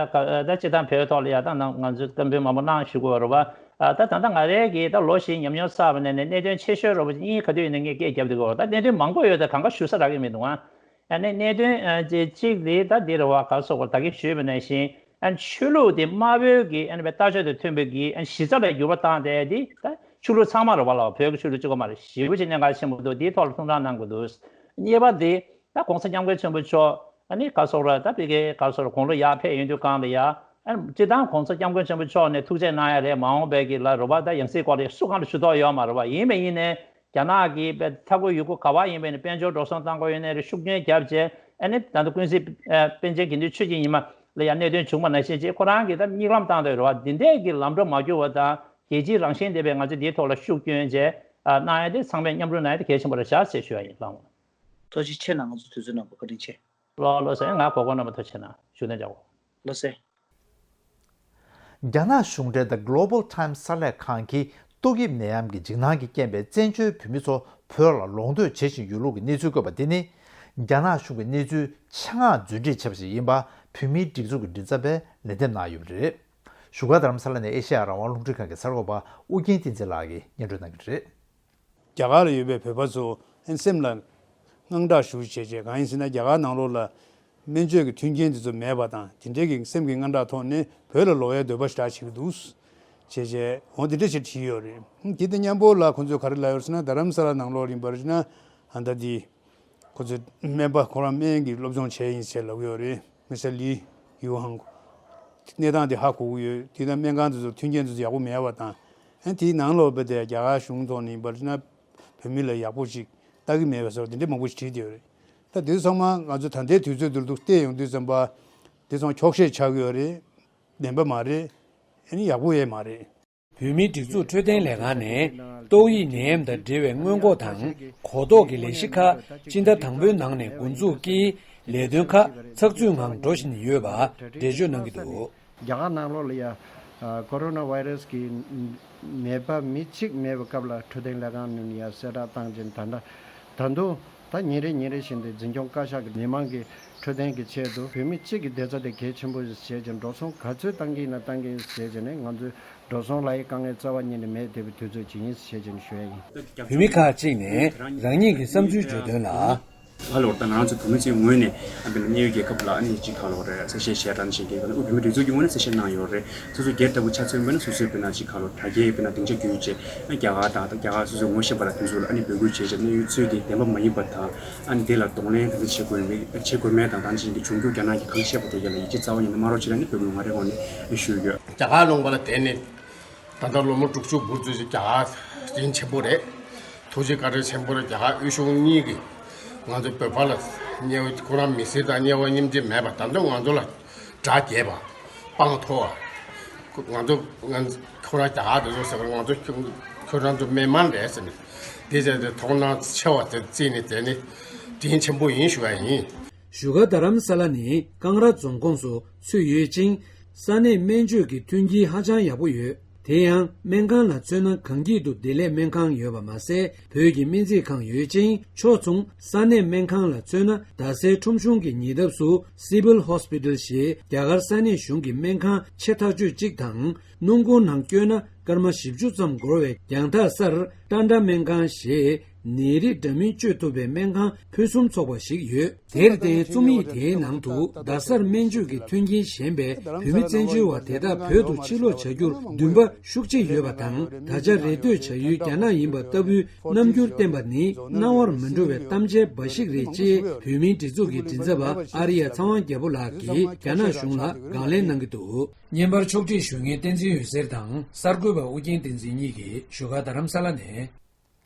ག་ད་སྤྱིར་བཏང་བོད་ཐོག་ལ་ཡ་ད་ན་ང་ཚོས་བཀའ་མོལ་མང་པོ་གནང་བཞུགས་ཀྱི་ཡོད་རེད་བ། ཨ་ད་ད་ལྟ་ང་རའི་གི་ད་ལོ་བཞི་ཉམས་མྱོང་བསགས་པ་ནས་ནས་གནད་དོན་ཆེ་ཤོས་རེད་བ། གཉིས་ག་དུས་ཡིན་ན་ངས་སྐད་བརྒྱབ་བསྡད་ཀྱི་ཡོད་རེད། ད་གནད་དོན་མང་པོ་ཡོད། ད་གང་ག་ཞུ་ས་རག་གི་མི་འདུག་ཨ། ཨ་ནི་གནད་དོན་ཨ་ཅི་གཅིག་དེ་ད་འདི་རེད་བ། ག་རེ་ཟེར་དགོས་རེད། ད་གིན་ཞུས་པ་ནང་བཞིན་ཨ་ཆོས་ལུགས་དེ་དམར་པོའི་གི་ཨ་ནི་ལྟ་སྤྱོད་དང་མཐུན་པའི་གི་ཨ་གཞི་རྩ་ལ་འགྱུར་བ་བཏང་བསྡད་དེ་ད་ཆོས་ལུགས་ཚང་མ་རེད་བ་ལ། བོད་ཀྱི་ཆོས་ལུགས་གཅིག་པོ་མ་རེད། ཞེ་པོ་ཅིག་གནད་འགག་ཆེན་པོ་འདུག་འདིའི་ཐོག་ལ་ཐུགས་སྣང་གནང་དགོས་འདུག་གཉིས་པ་དེ། ད་༸གོང་ས་༸སྐྱབས་མགོན་ཆེན་པོ་མཆོག་ཨ་ནི་ག་རེ་ཟེར་དགོས་རེད། ད་ཕ་གིའི་ག་རེ་ཟེར་དགོས་རེད། དགུང་ལོ་ཡར་ཕེབས་ཡོང་དུས་སྒང་ལ་ཡ་ཨ་ནི་སྤྱིར་བཏང་༸གོང་ས་༸སྐྱབས་མགོན་ཆེན་པོ་མཆོག་ནས་ཐུགས་རྗེ་གནང་ཡ་རེད། མ་འོངས་པའི་གི་ལ་རོགས་པ་ད་ཡང་སྲིད་སྐོར་ལ་སུ་གང་ལ་ཞུ་མདོག་ཡོད་མ་རེད་བ། ཡིན་པ་ཡིན་ནའི་རྒྱ་ནག་གི་དཔེ་མཐའ་འཁོར་ཡུལ་གྲུ་ག་བ་ཡིན་པ་ཡིན་ནའི་དཔལ་འབྱོར་འགྲོ་སོང་གཏང་དགོས་ཡོད་ནའི་རེད། ཤུགས་སྣོན་བརྒྱབ་བྱས་ཨ་ནི་ད་ལྟ་ཀུན་གཟིགས་ཨ་པཎ་ཆེན་དགེ་འདུན་ཆོས་ཀྱི་ཉི་མ་ལ་ཡང་གནད་དོན་བྱུང་བ་ནང་བཞིན་བྱས་ཁོ་རང་གིས་ད་མིག་ལམ་བཏང་བསྡད་ཡོད་རེད་བ། འདི་འདྲས་ཀྱི་ལམ་འགྲོ་མ་འགྱུར་བ་དང་རྒྱལ་སྤྱིའི་རང་བཞིན་ལྡན་པའི་ང་ཚོས་འདིའི་ཐོག་ལ་ཤུགས་བསྐྱོན་བྱས་ཨ་གནང་ཡ་དེ་ཚང་མས་མཉམ་རུབ་གནང་ཡ་དེ་གལ་ཆེན་པོ་རེད་ཤག་ཟེར་ཞུ་ཡ་ཡིན་ལགས། ཐུགས་རྗེ་ཆེ་གནང་། ང་ཚོ་དུས་ཚོད་གནང་བར་བཀའ་དྲིན་ཆེ། ལགས་ལགས་སེ། ང་གོ་སྐབས་གནང་བར་ཐུགས་རྗེ་གནང་། བཞུགས་གནང་བྱ་དགོས། ལགས་སེ། རྒྱ་ནག་གཞུང་འབྲེལ་དང་Global Times་གསར་ལས་ཁང་གིས་ཏོག་དབྱིབས་ནད་ཡམས་ཀྱི་འཇིགས་སྣང་གིས་རྐྱེན་པས་བཙན་བྱོལ་བོད་མི་ཚོ་བོད་ལ་ལོག་འདོད་བྱེད་བཞིན་ཡོད་ལུགས་ཀྱི་གནས་ཚུལ་བཀོད་པ་འདི་ནི། རྒྱ་ནག་གཞུང་གིས་གནས་ཚུལ་ཆེད་མངགས་རྫུན་སྒྲིག་བྱས་པ་ཞིག་ཡིན་པ་བོད་མིའི་སྒྲིག་འཛུགས་ཀྱི་མགྲིན་ཚབ་པས་ལན་འདེབས་གནང་ཡོད་པ་རེད། བཞུགས་སྒར་རྡ་རམ་ས་ལ་ནས་ཨེ་ཤེ་ཡ་རང་དབང་རླུང་འཕྲིན་ཁང་གི་གསར་འགོད་པ་ཨུ་རྒྱན་བསྟན་འཛིན་ལགས་ཀྱིས་སྙན་སྒྲོན་གནང་གི་རེད། རྒྱ་གར་ལ་ཡོད་པའི་བོད་པ་ཚོ་སེམས་ལ་དངངས་སྐྲག་ཞེ་པོ་བྱས་བྱས། གང་ཡིན་ཟེར་ན་རྒྱ་གར་ནང་ལོགས་ལ་སྨན་བཅོས་ཀྱི་མཐུན་རྐྱེན་དེ་ཚོ་མེད་པ་དང་དེ་འདྲའི་གི་སེམས་ཀྱི་དངངས་སྐྲག་ཐོག་ནས་བོད་ལ་ལོག་ཡའི་འདོད་པ་ཞེ་དྲག་བྱེད་ཀྱི་འདུག་བྱས་བྱས་འོ་དེ་འདྲ་ཞིག་བྲིས་ཡོད་རེད། དེ་དང་མཉམ་པོ་ལ་ཁོང་ཚོས་ག་རེ་ལབ་ཡོད་ཟེར་ན། རྡ་རམ་ས་ལ་ནང་ལོགས་ཡིན་པར་ན་ཨ་ད་དེ་ཁོ་ཚོས་སྨན་པ་ཁོ་རང་སྨན་གྱི་སློབ་སྦྱོང་བྱས་ཡིན་ཞེས་ལབ་ཀྱི་ཡོད་རེད། མི་སེར་ལི་ཡུ་ཧང་གནས་སྟངས་དེ་ཧ་གོ་གི་ཡོད། དེ་དང་སྨན་ཁང་དེ་ཚོ་མཐུན་རྐྱེན་དེ་ཚོ་ཡག་པོ་མེད་པ་དང་། ཨ་དེའི་ནང་ལོགས་པ་དེ་རྒྱ་གར་གཞུང་ཐོག་ནས་ཡིན་པར་ན་བོད་མི་ལ་ཡག་པོ་ཅིག་ལྟ་གི་མེད་པ་སོགས་དེ་འདྲ་མང་པོ་ཞིག་བྲིས་བསྡད་ཡོད་རེད། ད་དེ་ཚོ་ཚང་མ་ང་ཚོ་ད་ལྟའི་དུས་ཚོད་འདིར་འདུག་བལྟས་ཡོང་དུས་ཙམ་པ་དེ་ཚོ་འཁྱོག་བཤད་ཆགས་ཀྱི་ཡོད་རེད། བདེན་པ་མ་རེད། ཨ་ནི་ཡག་པོ་ཡས་མ་རེད། བོད་མིའི་སྒྲིག་འཛུགས་འཕྲོད་བསྟེན་ལས་ཁང་ནས་ཏོག་དབྱིབས་ནད་ཡམས་དང་འབྲེལ་བའི་སྔོན་འགོག་དང་གོ་རྟོགས་ཀྱི་ལས་གཞི་ཁག་སྤྱི་ཟླ་དང་པོའི་ནང་ནས་འགོ་འཛུགས་ཀྱིས་ལས་དོན་ཁག་ཚགས་ཚུད་ངང་འགྲོ་བཞིན་ཡོད་པ་འགྲེལ་བརྗོད་གནང་གི་འདུག། རྒྱ་གར་ནང་ལོགས་ལ་ཡ་ཀོ་རོ་ན་བྷའི་རེ་སི་གི་ནད་པ་མི་གཅིག་མེད་པའི་སྐབས་ལ་འཕྲོད་བསྟེན་ལས་ཁང་ནས་ཡ་གསལ་བསྒྲགས་བཏང་ཅིང་། ད་ལྟ་ད་དུང་ད་ཉིན་རེ་ཉིན་རེ་བཞིན་དུ་འཛིན་སྐྱོང་བཀའ་ཤག་གིས་མི་མང་གི་འཕྲོད་བསྟེན་གྱི་ཆེད་དུ་བོད་མི་གཅིག་གི་བདེ་རྩ་དེ་གལ་ཆེན་པོ་ཞིག་བྱས་ཅིང་། འགྲོ་སོང་ག་ཚོད་བཏང་གི་ཡིན་ན་བཏང་གི་ཡིན་ཟེར་བྱས་ནས་ང་ཚོས་འགྲོ་སོང་ལ་ཡི་དཀའ་ངལ་རྩ་བ་ཉིད་ནས་མེད་བསྡད་པའི་དུས་ཚོད་ཅིག་ཡིན་ཟེར་བྱས་ནས་ཞུ་ཡ་ཡིན། བོད་མི་ཁག་ཅིག་ནས་རང་ཉིད་ཀྱི་བསམ་ཚུལ་བརྗོད་དོན་ལ། ཧ་ལོར་ད་ང་རང་ཚོ་བོད་མི་ཚོའི་ངོས་ནས་ཨ་དཔེར་ན་གནས་ཡུལ་རྒྱལ་ཁབ་ལ་ཨ་ནི་ཅིག་ཧ་ལོར་རེད། གསལ་བཤད་བྱས་དང་བྱེད་མཁན་གྱི་དབུས་བོད་མིའི་སྒྲིག་འཛུགས་ཀྱི་ངོས་ནས་གསལ་བཤད་གནང་ཡོད་རེད། སོ་སོའི་སྒེར་ལྟ་བུ་ཆ་མཚོན་པ་ན་སོ་སོའི་དཔེར་ན་ཅིག་ཧ་ལོར་དྲ་རྒྱའི་དཔེར་ན་སྡིངས་ཆ་བརྒྱུད་བྱས་ཨ་རྒྱ་གར་དང་ད་རྒྱ་གར་སོ་སོའི་ངོ་ཤེས་པ་ལ་དེ་ཚོ་ལ་ཨ་ནི་འབོད་སྐུལ་བྱས་བྱས་གནས་ཡུལ་ཚོས་དེ་བདེན་པ་མ་ཡིན་པ་དང་ཨ་ནི་དེ་ལ་གདོང་ལེན་ག་འདྲ་བྱེད་དགོས་མེད་བྱེད་དགོས་མེད་དང་། ད་ནི་ཅིག་འབྱུང་འགྱུར་རྒྱ་ནག་གིས་གང་བཤད་པ་དེ་ཡ་ལ་ཡིད་ཆེས་རྩ་བ་ཉིད་ནས་མ་རོགས་བྱེད་ལ་ནི་འབོད་སྐུལ་ང་རའི་ངོས་ནས་ཞུ་ཡོད། རྒྱ་གར་ལུང་པ་ལ་དེ་ནི། ད་ལྟ་ལོ་མུ་དྲུག་ཅུ་འབུར་ཚུལ་ཞིག་རྒྱ་གར་རྒྱན་ཆེན་པོ་རེད། ཐུགས་རྗེ་བཀའ་དྲིན་ཆེན་པོ་རེད། རྒྱ་གར་དབུས་གཞུང་གཉིས་ཀྱིས་ང་ཚོ་བོད་པ་ལ་དམྱལ་བ་ཁོ་རང་མི་སེར་དང་དམྱལ་བ་སྙིང་རྗེ་མེད་པ། ད་ལྟ་ང་ཚོ་ལ་དགྲ་བགེགས་པ་དཔང་མཐོ་བ། ང་ཚོ་ང་ཁོ་རང་རྒྱ་གར་དུ་ཡོད་ཟེར་བ། ང་ཚོ་ཁྱོད་ཁྱོད་རང་ཚོ་སྨན་མང་རེད་ཟེར་ནས་དེ་བྱས་ཏེ་དོ་སྣང་ཆེ་བ་དེ་བརྩིས་ནས་དེ་ནི་དྲིན་ཆེན་པོ་ཡིན་ཞུ་བ་ཡིན། བཞུགས་སྒར་རྡ་རམ་ས་ལ་ནི་ཀང་ར་རྫོང་ཁོངས་སུ་ཚུད་ཡོད་ཅིང་། ས་གནས་སྨན་བཅོས་ཀྱི་མཐུན་རྐྱེན་ཧ་ཅང་ཡག་པོ་ཡོད། དེ་ཡང་སྨན་ཁང་ལ་མཚོན་ན་གངས་སྐྱིད་དུ་བདེ་ལེགས་སྨན་ཁང་ཡོད་པ་མ་ཟད། བོད་ཀྱི་སྨན་རྩིས་ཁང་ཡོད་ཅིང་། ཕྱོགས་མཚུངས་ས་གནས་སྨན་ཁང་ལ་མཚོན་ན་རྡ་སའི་ཁྲོམ་གཞུང་གི་ཉེ་འདབས་སུ་སི་བིལ་ཧོ་སི་པི་ཊལ་ཞེས་རྒྱ་གར་ས་གནས་གཞུང་གི་སྨན་ཁང་ཆེ་ཐག་ཆོད་གཅིག་དང་། སྣུམ་འཁོར་ནང་བསྐྱོད་ན་སྐར་མ་བཞི་བཅུ་ཙམ་འགོར་བའི་རྒྱང་ཐག་སར་ཏཱན་ཏྲ་སྨན་ཁང་ཞེས་ནད་རིགས་འདྲ་མིན་བཅོས་ཐུབ་པའི་སྨན་ཁང་ཕུན་སུམ་ཚོགས་པ་ཞིག་ཡོད། དེར་བརྟེན་རྩོམ་ཡིག་དེའི་ནང་དུ་རྡ་སར་སྨན་བཅོས་ཀྱི་མཐུན་རྐྱེན་ཞན་པས་བོད་མི་བཙན་བྱོལ་བ་དེ་དག་བོད་དུ་ཕྱིར་ལོག་བྱ་རྒྱུར་འདུན་པ་ཤུགས་ཆེ་ཡོད་པ་དང་། ད་ཆ་རེ་ལྟོས་བྱ་ཡུལ་རྒྱ་ནག་ཡིན་པ་ལྟ་བུའི་རྣམ་འགྱུར་བསྟན་པ་ནི་རྣ་བར་མི་འགྲོ་བའི་གཏམ་འཆལ་འབའ་ཞིག་རེད་ཅེས་བོད་མིའི་སྒྲིག་འཛུགས་ཀྱི་མགྲིན་ཚབ་པ་ཨ་རི་ཡ་ཚེ་དབང་རྒྱལ་པོ་ལགས་ཀྱིས་རྒྱ་ནག་གཞུང་ལ་དགག་ལན་གནང་གི་འདུག། བརྙན་པར་ཕྱོགས་སྒྲིག་ཞུ་མཁན་བསྟན་འཛིན་འོད་ཟེར་དང་གསར་འགོད་པ་ཨུ་རྒྱན་བསྟན་འཛིན་གཉིས་ཀྱིས་བཞུགས་སྒར་རྡ་རམ་ས་ལ་ནས།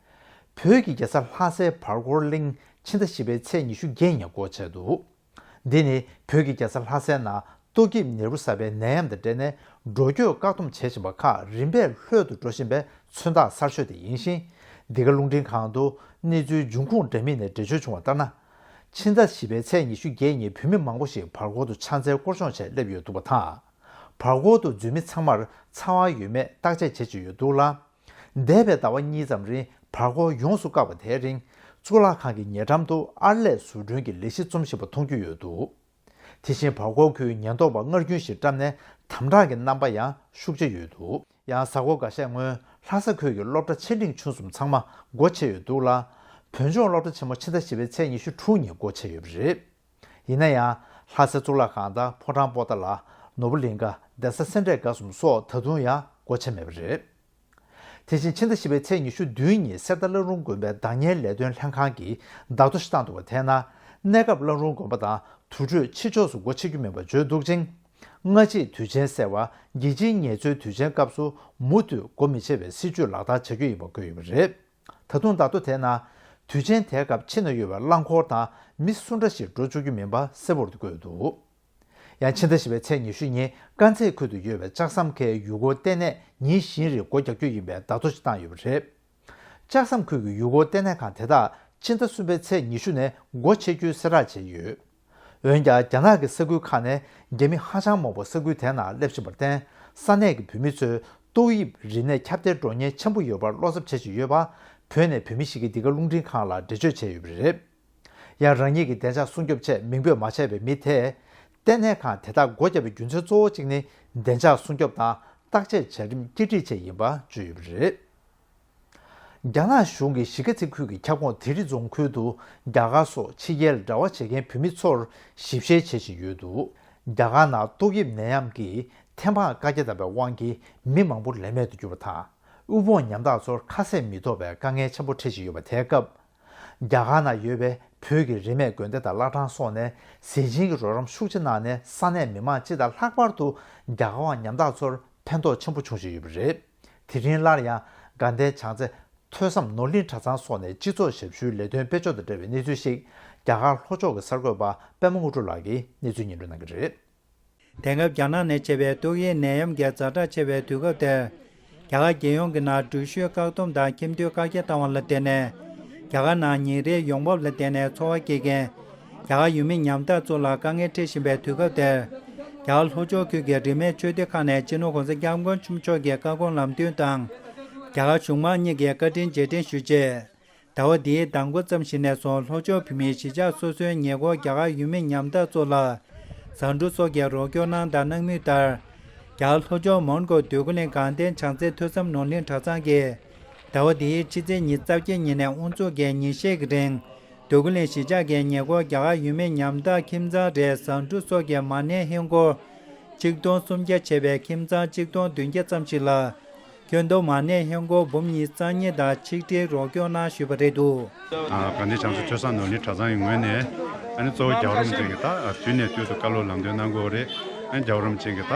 བོད་ཀྱི་རྒྱལ་ས་ལྷ་སའི་བར་སྐོར་གླིང་ཕྱི་ཟླ་བཞི་པའི་ཚེས་ཉི་ཤུ་བརྒྱད་ཉིན་སྒོ་ཕྱེ་འདུག། འདི་ནི་བོད་ཀྱི་རྒྱལ་ས་ལྷ་སའི་ནང་ཏོག་དབྱིབས་ནད་འབུ་གསར་པའི་ནད་ཡམས་དང་འབྲེལ་ནས་འགྲོ་སྐྱོད་བཀག་སྡོམ་བྱེད་བཞིན་པ་ཁག་རིམ་པས་ལྷོད་དུ་འགྲོ་བཞིན་པའི་མཚོན་རྟགས་གསར་ཤོས་དེ་ཡིན་ཞིང་། འདི་ག་རླུང་འཕྲིན་ཁང་དུ་གནས་ཚུལ་འབྱུང་ཁུངས་འདྲ་མིན་ནས་འགྲེལ་བརྗོད་བྱུང་བ་ལྟར་ན། ཕྱི་ཟླ་བཞི་པའི་ཚེས་ཉི་ཤུ་བརྒྱད་ཉིན་བོད་མི་མང་པོ་ཞིག་བར་སྐོར་དུ་ཕྱག་འཚལ་སྐོར་སྦྱོང་ཆེད་སླེབས་ཡོད་འདུག་པ་དང་། བར་སྐོར་དུ་འཛུལ་མི་ཚང་མར་ཚ་བ་ཡོད་མེད་བརྟག་དཔྱད་བྱེད་བཞིན་ཡོད་འདུག་ལ། འདས་པའི་ཟླ་བ་གཉིས་ཙམ་རིང་བར་སྐོར་ཡོངས་སུ་བཀག་པ་དེའི་རིང་གཙུག་ལག་ཁང་གི་ཉེ་འགྲམ་དུ་ཨར་ལས་ཟུར་སྐྲུན་གྱི་ལས་གཞི་རྩོམ་བཞིན་པ་མཐོང་རྒྱུ་ཡོད་འདུག། དེ་བཞིན་བར་སྐོར་ཁུལ་ཉེན་རྟོག་པ་སྔར་རྒྱུན་བཞིན་བཀྲམ་ནས་དམ་དྲག་གི་རྣམ་པ་ཡང་ཤུགས་ཆེ་ཡོད་འདུག། ཡང་གཟའ་འཁོར་འགའ་ཤས་སྔོན་ལྷ་ས་ཁུལ་གྱི་སློབ་གྲྭ་ཆེ་འབྲིང་ཆུང་གསུམ་ཚང་མ་སྒོ་ཕྱེ་ཡོད་འདུག་ལ། བོད་ལྗོངས་སློབ་གྲྭ་ཆེན་མོ་ཕྱི་ཟླ་བཞི་པའི་ཚེས་ཉི་ཤུ་དྲུག་ཉིན་སྒོ་ཕྱེ་ཡོད་པ་རེད། ཡིན་ན་ཡང་། ལྷ་སའི་གཙུག་ལག་ཁང་དང་ཕོ་བྲང་པོ་ཏཱ་ལ། ནོར་བུ་གླིང་ཀ། གདན་ས་སེ་འབྲས་དགའ་གསུམ་སོགས་ད་དུང་ཡང་སྒོ་ཕྱེ་མེད་པ་རེད། དེ་བཞིན་ཕྱི་ཟླ་བཞི་པའི་ཚེས་ཉི་ཤུ་བདུན་ཉིན་གསེར་རྟ་བླ་རུང་དགོན་པའི་བདག་གཉེར་ལས་དོན་ལྷན་ཁང་གིས་བརྡ་ཐོ་ཞིག་བཏང་འདུག་པ་དེའི་ནང་། གནས་སྐབས་བླ་རུང་དགོན་པ་དང་དུར་ཁྲོད་ཕྱི་ཕྱོགས་སུ་སྒོ་ཕྱེ་རྒྱུ་མིན་པ་བརྗོད་འདུག་ཅིང་། སྔ་ཕྱི་དུས་ཆེན་གསལ་བ། རྒྱལ་སྤྱིའི་ངལ་རྩོལ་དུས་ཆེན་སྐབས་སུ་མུ་མཐུད་སྒོ་མི་ཕྱེ་བའི་སྲིད་ཇུས་ལག་བསྟར་བྱ་རྒྱུ་ཡིན་པ་བཀོད་ཡོད་པ་རེད། ད་དུང་བརྡ་ཐོ་དེའི་ནང་། དུས་ཆེན་དེའི་སྐབས་ཕྱི་ན་ཡོད་པའི་རླངས་འཁོར་དང་མི་སུ་འདྲ་ཞིག་འགྲོ་བཅུག་རྒྱུ་མིན་པ་གསལ་པོར་བཀོད་འདུག། ཡང་ཕྱི་ཟླ་བཞི་པའི་ཚེས་ཉི་ཤུ་ཉིན་དཀར་མཛེས་ཁུལ་དུ་ཡོད་པའི་ལྕགས་ཟམ་ཁའི་ཡུལ་སྐོར་ལྟེ་གནས་ཉིན་བཞིའི་རིང་སྒོ་རྒྱག་རྒྱུ་ཡིན་པའི་བརྡ་ཐོ་ཞིག་བཏང་ཡོད་པ་རེད། ལྕགས་ཟམ་ཁུལ་གྱི་ཡུལ་སྐོར་ལྟེ་གནས་ཁང་དེ་དག་ཕྱི་ཟླ་གསུམ་པའི་ཚེས་ཉི་ཤུ་ནས་སྒོ་ཕྱེ་རྒྱུའི་གསལ་བསྒྲགས་བྱས་ཡོད། འོན་ཀྱང་རྒྱ་ནག་གི་ས་ཁུལ་ཁག་ནས་རྒྱ་མི་ཧ་ཅང་མང་པོ་ས་ཁུལ་དེའི་ནང་སླེབས་བཞིན་པར་བརྟེན། ས་གནས་ཀྱི་བོད་མི་ཚོས་ཏོག་དབྱིབས་རིམས་ནད་ཁྱབ་གདལ་འགྲོ་ཉེན་ཆེན་པོ་ཡོད་པར་བློ་འཚབ་བྱེད་བཞིན་ཡོད་པ། བོད་ནས་བོད་མི་ཞིག་གིས་འདི་ག་རླུང་འཕྲིན་ཁང་ལ་འགྲེལ་བརྗོད་བྱས་ཡོད་པ་རེད། ཡང་རང་ཉིད་ཀྱི་བདེ་འཇགས་སྲུང་སྐྱོབ་ཆེད་མིང་འབོད་མ་བྱས་པའི་མི་དེས། ལྟེ་གནས་ཁང་དེ་དག་སྒོ་བརྒྱབ་པའི་རྒྱུ་མཚན་གཙོ་བོ་གཅིག་ནི། བདེ་འཇགས་སྲུང་སྐྱོབ་དང་བརྟག་དཔྱད་བྱ་རིམ་བསྐྱར་སྒྲིག་ཆེད་ཡིན་པ་བརྗོད་ཡོད་པ་རེད། རྒྱ་ནག་གཞུང་གིས་གཞིས་ཀ་རྩེ་ཁུལ་གྱི་ཁྱབ་ཁོངས་དིང་རི་རྫོང་ཁུལ་དུ་རྒྱ་གར་སོགས་ཕྱི་རྒྱལ་འབྲེལ་བ་བྱེད་མཁན་བོད་མི་ཚོར་ཞིབ་བཤེར་བྱེད་བཞིན་ཡོད་འདུག། རྒྱ་གར་ནང་ཏོག་དབྱིབས་ནད་ཡམས་ཀྱིས་ ཐེམ་པ་བཀའ་རྒྱ་བཏང་བའི་དབང་གིས་མི་མང་པོ་ལས་མེད་དུ་གྱུར་པ་དང་། དབུལ་ཕོངས་ཉམ་ཐག་ཚོར་ཁ་གསབ་མི་ཐོབ་པའི་དཀའ་ངལ་ཆེན་པོ་འཕྲད་བཞིན་ཡོད་པ། དེའི་སྐབས། རྒྱ་གར་ནང་ཡོད་པའི་བོད་ཀྱི་རིས་མེད་དགོན་སྡེ་དང་བླ་བྲང་སོགས་ནས་ཟས་སྦྱིན་གྱི་རོགས་རམ་ཤུགས་ཆེ་གནང་ནས། ས་གནས་མི་མང་སྤྱི་དང་ལྷག་པར་དུ་རྒྱ་གར་བ་ཉམ་ཐག་ཚོར་ཕན་ཐོགས་ཆེན་པོ་བྱུང་བཞིན་ཡོད་པ་རེད། དེ་རིང་སླར་ཡང་དགའ་ལྡན་བྱང་རྩེ་ཐོས་བསམ་ནོར་གླིང་གྲྭ་ཚང་སོགས་ནས་སྤྱི་ཚོགས་ཞབས་ཞུའི་ལས་དོན་སྤེལ་ཕྱོགས་དང་འབྲེལ་བའི་གནས་ཚུལ་ཞིག་རྒྱ་གར་ལྷོ་ཕྱོགས་ཀྱི་གསར་འགོད་པ་པད་མ་དངོས་གྲུབ་ལགས་ཀྱིས་གནས་ཚུལ་སྙན་སྒྲོན་གནང་གི་རེད། དེང་སྐབས་རྒྱ་ནག་ནས་མཆེད་པའི་ཏོག་དབྱིབས་ནད་ཡམས་ཀྱི་ཛ་དྲག་ཆེ་བའི་དུས་སྐབས་དེར། རྒྱ་གར་རྒྱལ་ཡོངས་ཀྱི་ནང་འགྲུལ་བཞུད་བཀག་སྡོམ་དང་ཁྱིམ་སྡོད་བཀག་རྒྱ་བཏང་བ་ལ་བརྟེན་ནས། རྒྱ་གར་ནང་ཉིན་རེའི་ཡོང་འབབ་ལ་བརྟེན་ནས་འཚོ་བ་སྐྱེལ་མཁན་རྒྱ་གར་ཡུལ་མི་ཉམ་ཐག་ཚོ་ལ་དཀའ་ངལ་འཕྲད་བཞིན་པའི་དུས་སྐབས་དེར། རྒྱ་གར་ལྷོ་ཕྱོགས་ཁུལ་གྱི་རིས་མེད་ཆོས་སྡེ་ཁག་ནས་སྤྱི་ནོར་༸གོང་ས་༸སྐྱབས་མགོན་ཆེན་པོ་མཆོག་གི་བཀའ་དགོངས་ལམ་སྟོན་དང་། རྒྱ་གར་གཞུང་མང་གཉིས་ཀྱི་བཀའ་དྲིན་རྗེས་དྲན་ཞུས་རྗེས། ཟླ་བ་འདིའི་ཟླ་མགོ་ཙམ་ཞིག་ནས་བཟུང་ལྷོ་ཕྱོགས་བོད་མིའི་གཞིས་ཆགས་སོ་སོའི་ཉེ་འཁོར་རྒྱ་གར་ཡུལ་མི་ཉམ་ཐག་ཚོ་ལ། ཟ་འབྲུ་སོགས་ཀྱི་རོགས་སྐྱོར་གནང་དང་གནང་མུས་ལྟར། རྒྱ་གར་ལྷོ་ཕྱོགས་མོན་གྷོ་འདོད་རྒུ་གླིང་དགའ་ལྡན་བྱང་རྩེ་ཐོས་བསམ་ནོར་གླིང་གྲྭ་ཚང་གིས། ཟླ་བ་འདིའི་ཕྱི་ཚེས་ཉི་ཤུ་རྩ་བརྒྱད་ཉིན་ནས་དབུ་འཛུགས་ཀྱིས་ཉིན་ཤས་ཀྱི་རིང་། འདོད་རྒུ་གླིང་གཞིས་ཆགས་ཀྱི་ཉེ་འཁོར་རྒྱ་གར་ཡུལ་མི་ཉམ་ཐག་ཁྱིམ་ཚང་རེར་ཟ་འབྲུ་སོགས་ཀྱི་མ་ཎི་ཧིན་སྒོར་ཆིག་སྟོང་སུམ་བརྒྱ་བྱས་པའི་ཁྱིམ་ཚང་ཆིག་སྟོང་བདུན་བརྒྱ་ཙམ་ཞིག་ལ། ཁྱོན་བསྡོམས་མ་ཎི་ཧིན་སྒོར་འབུམ་ཉི་ཤུ་རྩ་གཉིས་དང་ཆིག་ཁྲིའི་རོགས་སྐྱོར་གནང་ཞུས་པ་རེད་འདུག། དགའ་ལྡན་བྱང་རྩེ་ཐོས་བསམ་ནོར་གླིང་གྲྭ་ཚང་གི་ངོས་ནས། ཨ་ནི་གཙོ་བོ་རྒྱལ་བ་རིན་པོ་ཆེ་གིས་ད་དུས་ནས་དུས་སུ་བཀའ་སློབ་ལམ་སྟོན་གནང་གི་ཡོད་རེད། ཨ་ནི་རྒྱལ་བ་རིན་པོ་ཆེ་གིས་ད་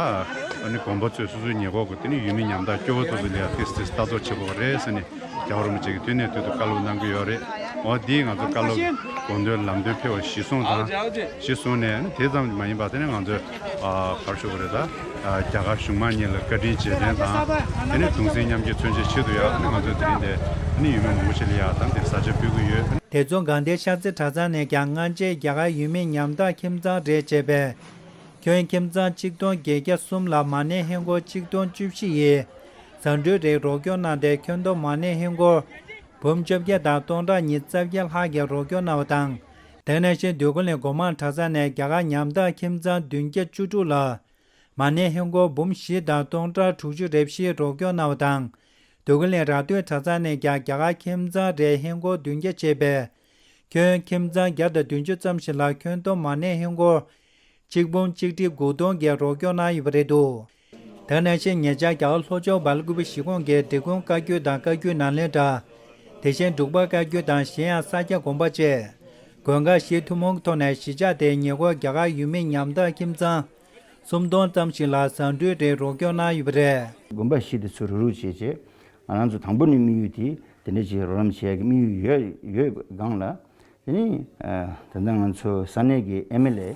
ཨ་ནི་དགོན་པ་ཚོས་སོ་སོའི་ཉེ་འཁོར་གྱི་དེ་ནི་ཡུལ་མི་ཉམ་ཐག་སྐྱོ་བོ་ཚོ་ཚོ་ལ་ཏིས་ཏིས་ལྟ་རྟོག་བྱེད་དགོས་པ་རེད་ཟེར་ནས་རྒྱལ་བ་རིན་པོ་ཆེ་གིས་དུས་ནས་དུས་སུ་བཀའ་སློབ་གནང་གི་ཡོད་རེད། འོ་འདིས་ང་ཚོ་བཀའ་སློབ་དགོངས་དོན་ལམ་སྟོན་ཕེབས་པ་གཞི་བཟུང་དང་། གཞི་བཟུང་ནས་ཨ་ནི་དེ་ཙམ་མ་ཡིན་པར་དེ་ནི་ང་ཚོས་ཨ་ག་རེ་ཞུ་དགོས་རེད། ད་ཨ་རྒྱ་གར་གཞུང་མང་གཉིས་ལ་བཀའ་དྲིན་རྗེས་དྲན་དང་། དེ་ནི་གདུང་སེམས་མཉམ་སྐྱེད་མཚོན་ཆེད་ཆེད་དུ་ཡང་ཨ་ནི་ང་ཚོས་དེ་རིང་དེ་ཨ་ནི་ཡུལ་མི་མང་པོ་ཞིག་ལ་ཡང་ད་དེ་ས་ཆ་ཕུལ་གྱི་ཡོད། དེ་མཚུངས་དགའ་ལྡན་ཤར་རྩེ་གྲྭ་ཚང་ནས་ཀྱང་སྔ་རྗེས་རྒྱ་གར་ཡུལ་མི་ཉམ་ཐག་ཁྱིམ་ཚང་རེ་བྱས་པའི་ཁྱོན་ཁྱིམ་ཚང་ཆིག་སྟོང་བརྒྱད་བརྒྱ་གསུམ་ལ་མ་ཎི་ཧིན་སྒོར་ཆིག་སྟོང་བཅུ་བཞི་ཡི་ཟ་འབྲུ་རེའི་རོགས་སྐྱོར་གནང་སྟེ། ཁྱོན་བསྡོམས་མ་ཎི་ཧིན་སྒོར་འབུམ་བཅོ་བརྒྱད་དང་སྟོང་ཕྲག་ཉི་ཤུ་རྩ་བརྒྱད་ལྷག་གི་རོགས་སྐྱོར་གནང་བ་དང་། དེ་ནང་བཞིན་འདོད་རྒུ་གླིང་སྒོ་མང་གྲྭ་ཚང་ནས་རྒྱ་གར་ཉམ་ཐག་ཁྱིམ་ཚང་བདུན་བརྒྱ་བཅུ་དྲུག་ལ་མ་ཎི་ཧིན་སྒོར་འབུམ་བཞི་དང་སྟོང་ཕྲག་དྲུག་ཅུ་རེ་བཞིའི་རོགས་སྐྱོར་གནང་བ་དང་། འདོད་རྒུ་གླིང་ར་སྟོད་གྲྭ་ཚང་ནས་ཀྱང་རྒྱ་གར་ཁྱིམ་ཚང་རེར་ཧིན་སྒོར་བདུན་བརྒྱ་བྱས་པའི་ཁྱོན་ཁྱིམ་ཚང་བརྒྱ་དང་བདུན་ཅུ་ཙམ་ཞིག་ལ་ཁྱོན་བསྡོམས་མ་ཎི་ཧིན་སྒོར་གཅིག་འབུམ་གཅིག་ཁྲི་དགུ་སྟོང་གི་རོགས་སྐྱོར་གནང་ཡོད་པ་རེད་འདུག། དེ་ནང་བཞིན་ཉེ་ཆར་རྒྱ་གར་ལྷོ་ཕྱོགས་སྦེལ་ཀུ་པེ་གཞིས་ཁོངས་ཀྱི་འབྲི་གུང་བཀའ་བརྒྱུད་དང་བཀའ་བརྒྱུད་ནང་བློན་གྲྭ། དེ་བཞིན་འབྲུག་པ་བཀའ་བརྒྱུད་དང་གཞན་ཡང་ས་སྐྱ་དགོན་པ་བཅས་དགོན་ཁག་བཞི་ཐུན་མོང་ཐོག་ནས་གཞིས་ཆགས་དེའི་ཉེ་འཁོར་རྒྱ་གར་ཡུལ་མི་ཉམ་ཐག་ཁྱིམ་ཚང་སུམ་སྟོང་ཙམ་ཞིག་ལ་ཟ་འབྲུའི་རིགས་རོགས་སྐྱོར་གནང་ཡོད་པ་རེད། དགོན་པ་བཞི་དེ་ཚོ་རུག་རུག་བྱས་རྗེས། ང་རང་ཚོ་དང་པོ་ནས་དམིགས་ཡུལ་དེ་དེ་འདྲ་ཅིག་རོགས་རམ་བྱེད་ཡག་གི་དམིགས་ཡུལ་ཡོད་ཡོད་སྒང་ལ། དེ་ནི་ད་ལྟ་ང་ཚོ་ས་གནས་ཀྱི་ཨེམ་ཨེལ་ཨེ་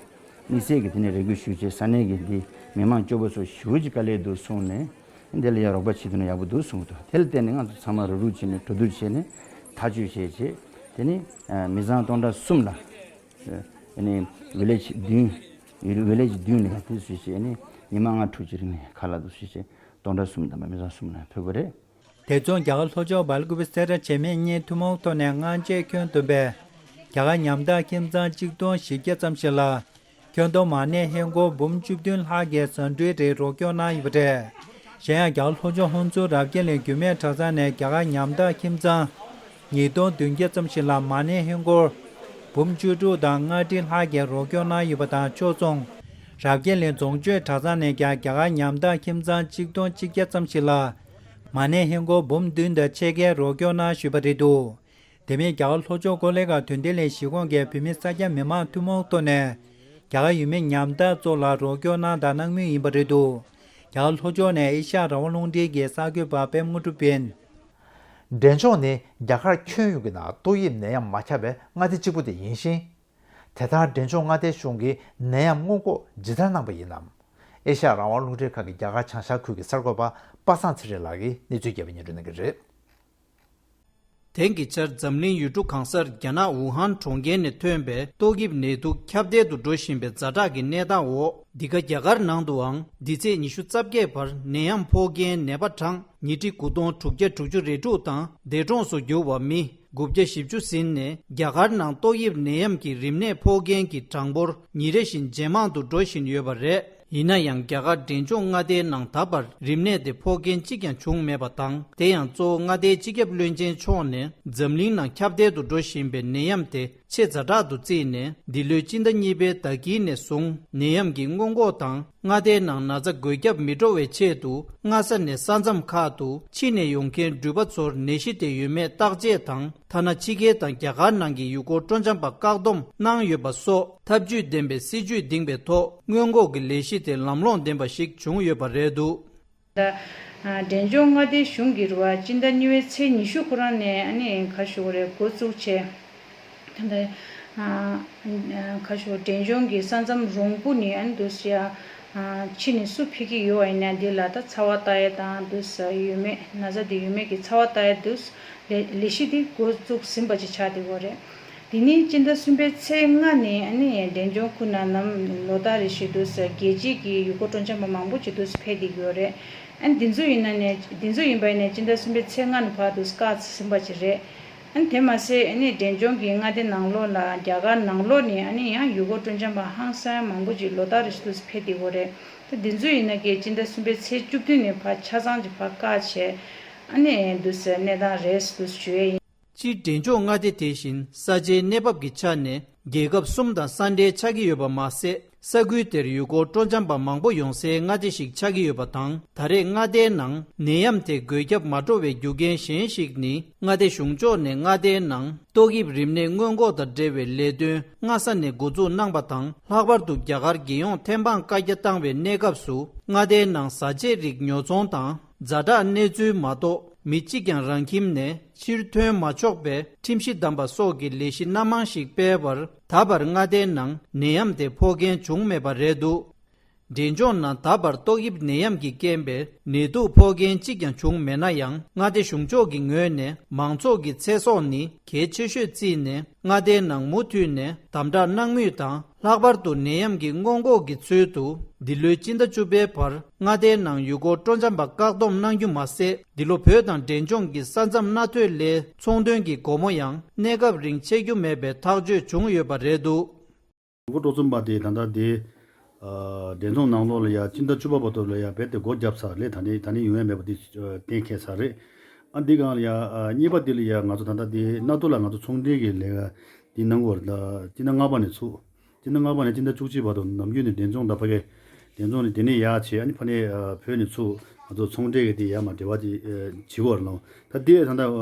དམིགས་བསལ་གྱི་དེ་ནས་རེ་སྐུལ་ཞུས་རྗེས། ས་གནས་ཀྱི་འདི་མི་མང་སྐྱོ་པོ་ཚོ་ཞེ་པོ་ཅིག་དཀའ་ལས་འདུག་གསུངས་ནས། འདི་ལ་ཡང་རོགས་པ་བྱེད་ཐུབ་ན་ཡག་པོ་འདུག་གསུངས་འདུག། དེ་ལ་བརྟེན་ནས་ང་ཚོ་ཚང་མ་རུག་རུག་བྱས་ནས་གྲོས་བསྡུར་བྱས་ནས་ཐག་གཅོད་བྱས་རྗེས། དེ་ནི་མི་ཚང་སྟོང་ཕྲག་གསུམ་ལ་དེ་ནི་ཝི་ལེ་ཇི་བདུན། ཝི་ལེ་ཇི་བདུན་ལ་ཡང་དེ་བཟོས་བྱས་ནས་ཉི་མ་ལྔ་དྲུག་ཅིག་རིང་ནས་ཁ་ལག་དེ་བཟོས་བྱས་སྟོང་ཕྲག་གསུམ་ཐམ་པ་མི་ཚང་གསུམ་ལ་ཕུལ་དགོས་རེད། དེ་མཚུངས་རྒྱ་གར་ལྷོ་ཕྱོགས་སྦེལ་ཀུ་པེ་སེ་ར་བྱེས་སྨད་གཉིས་ཐུན་མོང་ཐོག་ནས་སྔ་རྗེས་ཁྱོན་བསྡོམས་པའི་རྒྱ་གར་ཉམ་ཐག་ཁྱིམ་ཚང་གཅིག་སྟོང་བཞི་བརྒྱ་ཙམ་ཞིག་ལ་ཁྱོན་བསྡོམས་མ་ཎི་ཧིན་སྒོར་འབུམ་བཅུ་བདུན་ལྷག་གི་ཟ་འབྲུའི་རིགས་རོགས་སྐྱོར་གནང་ཡོད་པ་རེད། གཞན་ཡང་རྒྱ་གར་ལྷོ་ཕྱོགས་ཧོན་སུར་རབ་རྒྱས་གླིང་རྒྱུད་སྨད་གྲྭ་ཚང་ནས་རྒྱ་གར་ཉམ་ཐག་ཁྱིམ་ཚང་ཉིས་སྟོང་བདུན་བརྒྱ་ཙམ་ཞིག་ལ་མ་ཎི་ཧིན་སྒོར་འབུམ་བཅུ་དྲུག་དང་ལྔ་ཁྲི་ལྷག་གི་རོགས་སྐྱོར་གནང་ཡོད་པ་དང་། ཕྱོགས་མཚུངས་རབ་རྒྱས་གླིང་རྫོང་ཆོས་གྲྭ་ཚང་ནས་ཀྱང་རྒྱ་གར་ཉམ་ཐག་ཁྱིམ་ཚང་གཅིག་སྟོང་གཅིག་བརྒྱ་ཙམ་ཞིག་ལ། མ་ཎི་ཧིན་སྒོར་འབུམ་བདུན་དང་ཕྱེད་ཀའི་རོགས་སྐྱོར་གནང་ཞུས་པ་རེད་འདུག། དེ་མིན་རྒྱ་གར་ལྷོ་ཕྱོགས་ཀོ་ལི་གྷལ་དོན་ལྡན་གླིང་གཞིས་ཁོངས་ཀྱི་བོད་མི་ས་སྐྱ་མི་མང་ཐུན་མོང་ཐོག་ནས་རྒྱ་གར་ཡུལ་མི་ཉམ་ཐག་ཚོ་ལ་རོགས་སྐྱོར་གནང་དང་གནང་མུས་ཡིན་པ་རེད་འདུག། རྒྱ་གར་ལྷོ་ཕྱོགས་ནས་ཨེ་ཤ་ཡ་རང་དབང་རླུང་འཕྲིན་གྱི་གསར་འགོད་པ་པད་མ་དངོས་གྲུབ་ཡིན། འབྲས་ལྗོངས་ནི་རྒྱ་གར་ཁྱོན་ཡོངས་ཀྱི་ནང་ཏོག་དབྱིབས་ནད་ཡམས་མ་ཁྱབ་པའི་མངའ་སྡེ་གཅིག་པུ་དེ་ཡིན་ཞིང་། དེ་ལྟར་འབྲས་ལྗོངས་མངའ་སྡེ་གཞུང་གིས་ནད་ཡམས་སྔོན་འགོག་ཇི་ལྟར་གནང་པ་ཡིན་ནམ། ཨེ་ཤ་ཡ་རང་དབང་རླུང་འཕྲིན་ཁང་གི་རྒྱ་གར་བྱང་ཤར་ཁུལ་གྱི་གསར་འགོད་པ་པ་སངས་ཚེ་རིང་ལགས་ཀྱིས་གནས་ཚུལ་རྒྱས་པ་སྙན་སྒྲོན་གནང་གི་རེད། དེང་གི་ཆར་འཛམ་གླིང་ཡུལ་གྲུ་གང་སར་རྒྱ་ནག་ཝུ་ཧན་གྲོང་ཁྱེར་ནས་ཐོན་པའི་ཏོག་དབྱིབས་ནད་དུག་ཁྱབ་གདལ་དུ་འགྲོ་བཞིན་པའི་ཛ་དྲག་གི་གནས་སྟངས་འོག་འདི་ག་རྒྱ་གར་ནང་དུའང་འདི་ཚེས་ཉི་ཤུ་རྩ་བརྒྱད་བར་ནད་ཡམས་ཕོག་མཁན་ནད་པ་གྲངས་ཉི་ཁྲི་དགུ་སྟོང་དྲུག་བརྒྱ་དྲུག་ཅུ་རེ་དྲུག་དང་། འདས་གྲོངས་སུ་གྱུར་བ་མི་དགུ་བརྒྱ་བཞི་བཅུ་ཟིན་ནས། རྒྱ་གར་ནང་ཏོག་དབྱིབས་ནད་ཡམས་ཀྱི་རིམས་ནད་ཕོག་མཁན་གྱི་གྲངས་འབོར་ཉིན་རེ་བཞིན་ཇེ་མང་དུ་འགྲོ་བཞིན་ཡོད་པ་རེད། ཡིན་ན་ཡང་། རྒྱ་གར་འབྲས་ལྗོངས་མངའ་སྡེའི་ནང་ད་བར་རིམས་ནད་དེ་ཕོག་མཁན་གཅིག་ཀྱང་བྱུང་མེད་པ་དང་། དེ་ཡང་གཙོ་བོ་མངའ་སྡེའི་སྤྱི་ཁྱབ་བློན་ཆེན་མཆོག་ནས་འཛམ་གླིང་ནང་ཁྱབ་གདལ་དུ་འགྲོ་བཞིན་པའི་ནད་ཡམས་དེ་ ཆེས་ཛ་དྲག་ཏུ་བརྩིས་ནས། འདི་ལོའི་སྤྱི་ཟླ་གཉིས་པའི་ཟླ་དཀྱིལ་ནས་བཟུང་ནད་ཡམས་ཀྱི་སྔོན་འགོག་དང་མངའ་སྡེའི་ནང་ན་ཚ་འགོས་ཁྱབ་མི་འགྲོ་བའི་ཆེད་དུ། སྔ་ས་ནས་ས་མཚམས་ཁག་ཏུ་ཕྱི་ནས་ཡོང་མཁན་འགྲུལ་པ་ཚོར་ནད་གཞི་དེ་ཡོད་མེད་བརྟག་དཔྱད་དང་། ཐ་ན་ཕྱི་རྒྱལ་དང་རྒྱ་གར་ནང་གི་ཡུལ་སྐོར་སྤྲོ་འཆམ་པ་བཀག་སྡོམ་གནང་ཡོད་པ་སོགས་ཐབས་ཇུས་ལྡན་པའི་སྲིད་ཇུས་འདིང་བའི་ཐོག་སྔོན་འགོག་གི་ལས་གཞི་དེ་ལམ་ལྷོང་ལྡན་པ་ཞིག་བྱུང་ཡོད་པ་རེད་འདུག། ད་འབྲས་ལྗོངས་མངའ་སྡེའི་གཞུང་གིས་རེད་བ། སྤྱི་ཟླ་གཉིས་པའི་ཚེས་ཉི་ཤུ་ཁོ་རང་ནས་ཨ་ནི་ག་ཞུ་དགོས་རེད། འགོ་བཙུགས་བྱས། ད་ལྟ་ག་ཞུ། འབྲས་ལྗོངས་ཀྱི་ས་མཚམས་རོང་པོ་ནས་ཨ་ནི་འདུག་སེ་ཡ། ཕྱི་ནས་སུ་ཕེབས་ཀྱི་ཡོད་པ་ཡིན་ན། འདི་ལ་ད་ཚ་བ་ལྟ་ཡ་དང་འདུག་སེ་ཡོད་མེད། ན་ཚ་འདི་ཡོད་མེད་ཀྱི་ཚ་བ་ལྟ་ཡ་འདུག་སེ་ལས་ལས་གཞི་འདི་འགོ་བཙུགས་ཟིན་པ་ཅིག་ཆགས་བསྡད་ཡོད་རེད། དེ་ནས་སྤྱི་ཟླ་གསུམ་པའི་ཚེས་ལྔ་ནས་ཨ་ནི་འབྲས་ལྗོངས་ཁུལ་ནང་ནམ་ལོ་ལྟར་རེ་བཞིན་དུ་ས་རྒྱལ་སྤྱིའི་གི་ཡུལ་སྐོར་སྤྲོ་འཆམ་པ་མང་པོ་ཅིག་དུ་ཕེབས་བསྡད་ཡོད་རེད། ཨ་ནི་འདི་ཚོ་ཡིན་ན་ནས་འདི་ཚོ་ཡིན་པ་ཡིན་ན་སྤྱི་ཟླ་གསུམ་པའི་ཚེས་ལྔ་ནས་ཕར་དུ་བཀག་ཟིན་པ་ཅིག་རེད། ཨ་ནི་དེ་མ་ཟད་ཨ་ནི་འབྲས་ལྗོངས་ཀྱི་མངའ་སྡེ་ནང་ལོགས་ལ་རྒྱ་གར་ནང་ལོགས་ནས་ཨ་ནི་ཡང་ཡུལ་སྐོར་སྤྲོ་འཆམ་པ་ཧང་སང་མང་པོ་ཅིག་ལོ་ལྟར་རེ་བཞིན་དུ་ཕེབས་བསྡད་ཡོད་རེད། ད་འདི་ཚོ་ཡིན་ན་ཀའི་སྤྱི་ཟླ་གསུམ་པའི་ཚེས་བཅུ་བདུན་ནས་ཕར་ཆ་ཚང་ཅིག་ཕར་བཀག་བྱས། ཨ་ནི་འདུག་སེ་གནས་སྟངས་རེད་འདུག་ཞུ་ཡས་ཡིན། སྤྱིར་འབྲས་ལྗོངས་མངའ་སྡེ་དེ་བཞིན་ས་ཆའི་གནས་བབ་ཀྱི་ཆ་ནས་རྒྱལ་ཁབ་གསུམ་དང་ས་འབྲེལ་ཆགས་ཀྱི་ཡོད་པ་མ་ཟད། ས་ཁུལ་དེར་ཡུལ་སྐོར་སྤྲོ་འཆམ་པ་མང་པོ་ཡོང་སའི་མངའ་སྡེ་ཞིག་ཆགས་ཀྱི་ཡོད་པ་དང་། ད་རེས་མངའ་སྡེའི་ནང་ནད་ཡམས་དེ་འགོས་ཁྱབ་མ་འགྲོ་བའི་རྒྱུ་རྐྱེན་གཞན་ཞིག་ནི། མངའ་སྡེ་གཞུང་ཕྱོགས་ནས་མངའ་སྡེའི་ནང་ཏོག་དབྱིབས་རིམས་ནད་སྔོན་འགོག་དང་འབྲེལ་བའི་ལས་དོན་སྔ་ས་ནས་འགོ་འཛུགས་གནང་པ་དང་། ལྷག་པར་དུ་རྒྱ་གར་རྒྱལ་ཡོངས་ཐེམ་སྤང་བཀའ་རྒྱ་བཏང་བའི་གནས་སྐབས་སུ། མངའ་སྡེའི་ནང་བཟའ་ཆས་རིགས་ཉོ་ཚོང་དང་། ཛ་དྲག་གནས་ཚུལ་མ་གཏོགས་མི་གཅིག་ཀྱང་རང་ཁྱིམ་ནས་ཕྱིར་ཐོན་མ་ཆོག་པའི་ཁྲིམས་གཞི་བསྡམས་པ་སོགས་ཀྱི་ལས་གཞི་སྣ་མང་ཞིག་སྤེལ་བར། ད་བར་མངའ་སྡེའི་ནང་ནད་ཡམས་དེ་ཕོག་མཁན་བྱུང་མེད་པ་རེད་འདུག། འབྲས་ལྗོངས་ནང་ད་བར་ཏོག་དབྱིབས་ནད་ཡམས་ཀྱི་རྐྱེན་པས་ནད་དུག་ཕོག་མཁན་གཅིག་ཀྱང་བྱུང་མེད་ན་ཡང་། མངའ་སྡེ་གཞུང་ཕྱོགས་ཀྱི་ངོས་ནས་མང་ཚོགས་ཀྱི་ཚེ་སྲོག་ནི་གལ་ཆེ་ཤོས་བརྩིས་ནས། མངའ་སྡེའི་ནང་མུ་མཐུད་ནས་དམ་དྲག་གནང་མུས་དང་། ལྷག་པར་དུ་ནད་ཡམས་ཀྱི་སྔོན་འགོག་གི་ཚུལ་དུ། འདི་ལོའི་སྤྱི་ཟླ་བཅུ་པའི་བར་མངའ་སྡེའི་ནང་ཡུལ་སྐོར་སྤྲོ་འཆམ་པ་བཀག་སྡོམ་གནང་རྒྱུ་མ་ཟད། འདི་ལོ་བོད་དང་འབྲས་ལྗོངས་ཀྱི་ས་མཚམས་སྣ་ཐོས་ལའི་ཚོང་དོན་གྱི་སྒོ་མོ་ཡང་གནས་སྐབས་རིང་ཕྱེ་རྒྱུ་མེད་པའི་ཐག་གཅོད་བྱུང་ཡོད་པ་རེད་འདུག། ཡུལ་སྐོར་སྤྲོ་འཆམ་པ་དེ་ད་ལྟ་དེ། ཨ། འབྲས་ལྗོངས་ནང་ལོགས་ལ་ཡ་སྤྱི་ཟླ་བཅུ་པ་བར་དུ་ལ་ཡ་རྦད་དེ་སྒོ་བརྒྱབ་ཚར་ལས། ད་ནི་ད་ནི་ཡོང་ཡ་མེད་པ་དེ་གཏན་འཁེལ་ཚར་རེད། ཨ། འདི་སྒང་ལ་ཡ། ཨ། གཉིས་པ་དེ་ལ་ཡ་ང་ཚོ་ད་ལྟ་དེ་སྣ་ཐོ་ལ་ང་ཚོ་ཚོང་འབྲེལ་གྱི་ལས་ཀ་དེ་གནང་གི་ཡོད་རེད། ད་སྤྱི་ཟླ་ལྔ་པ་ནས་ཚུགས། སྤྱི་ཟླ་ལྔ་པ་ནས་སྤྱི་ཟླ་བཅུ་གཅིག་བར་དུ་ནམ་རྒྱུན་ནས་འབྲས་ལྗོངས་དང་ཕ་གི། འབྲས་ལྗོངས་ནས་དེ་ནས་ཡར་བྱས། ཨ་ནི་ཕ་ནས། ཨ། བོད་ནས་ཚུགས། ང་ཚོ་ཚོང་འབྲེལ་གྱི་དེ་ཡར་མར་འབྲེལ་བ་དེ། ཨ། བྱེད་དགོས་རེད་ལ། ད་དེ་ད་ལྟ། ཨ།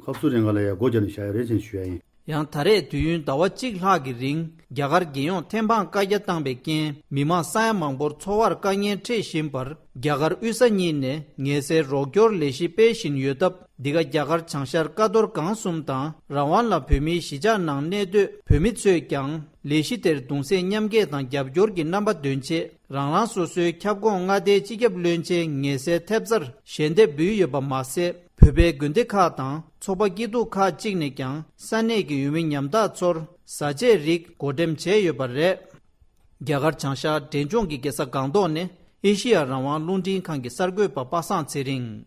སྐབས་སུ་རན་ག་ལ་ཡ་སྒོ་བརྒྱབ་ནས་བཞག་ཡ་རེད་ཅེས་ཞུ་ཡ་ཡིན། ཡང་ད་རེས་དུས་ཡུན་ཟླ་བ་གཅིག་ལྷག་གི་རིང་རྒྱ་གར་རྒྱལ་ཡོངས་ཐེམ་སྤང་བཀའ་རྒྱ་བཏང་བའི་རྐྱེན། མི་མང་ས་ཡ་མང་པོར་འཚོ་བར་དཀའ་ངལ་འཕྲད་བཞིན་པར། རྒྱ་གར་དབུས་ས་གཉིས་ནས་ངལ་སེལ་རོགས་སྐྱོར་ལས་གཞི་སྤེལ་བཞིན་ཡོད་སྟབས། འདི་ག་རྒྱ་གར་བྱང་ཤར་ཀ་རྡོར་སྒང་གསུམ་དང་རང་དབང་ལ་བོད་མིའི་གཞིས་ཆགས་ནང་གནས་སྡོད་བོད་མི་ཚོས་ཀྱང་ལས་གཞི་དེར་གདུང་སེམས་མཉམ་སྐྱེད་དང་རྒྱབ་སྐྱོར་གྱི་རྣམ་པ་འདོན་ཆེད། རང་རང་སོ་སོའི་ཁྱབ་ཁོངས་མངའ་སྡེའི་སྤྱི་ཁྱབ་བློན་ཆེན་ངལ་སེལ་ཐེབས་རྩར་ཞལ་འདེབས་འབུལ་ཡོད་པ་མ་ཟད། བོད་པའི་དགོན་སྡེ་ཁག་དང་ཚོགས་པ་སྐྱིད་སྡུག་ཁག་ཅིག་ནས་ཀྱང་ས་གནས་ཀྱི་ཡུལ་མི་ཉམ་ཐག་ཚོར་བཟའ་ཆས་རིགས་བགོ་འགྲེམས་བྱས་ཡོད་པ་རེད། རྒྱ་གར་བྱང་ཤར་འབྲས་ལྗོངས་ཀྱི་རྒྱལ་ས་སྒང་ཏོག་ནས་ཨེ་ཤེ་ཡ་རང་དབང་རླུང་འཕྲིན་ཁང་གི་གསར་འགོད་པ་པ་སངས་ཚེ་རིང་།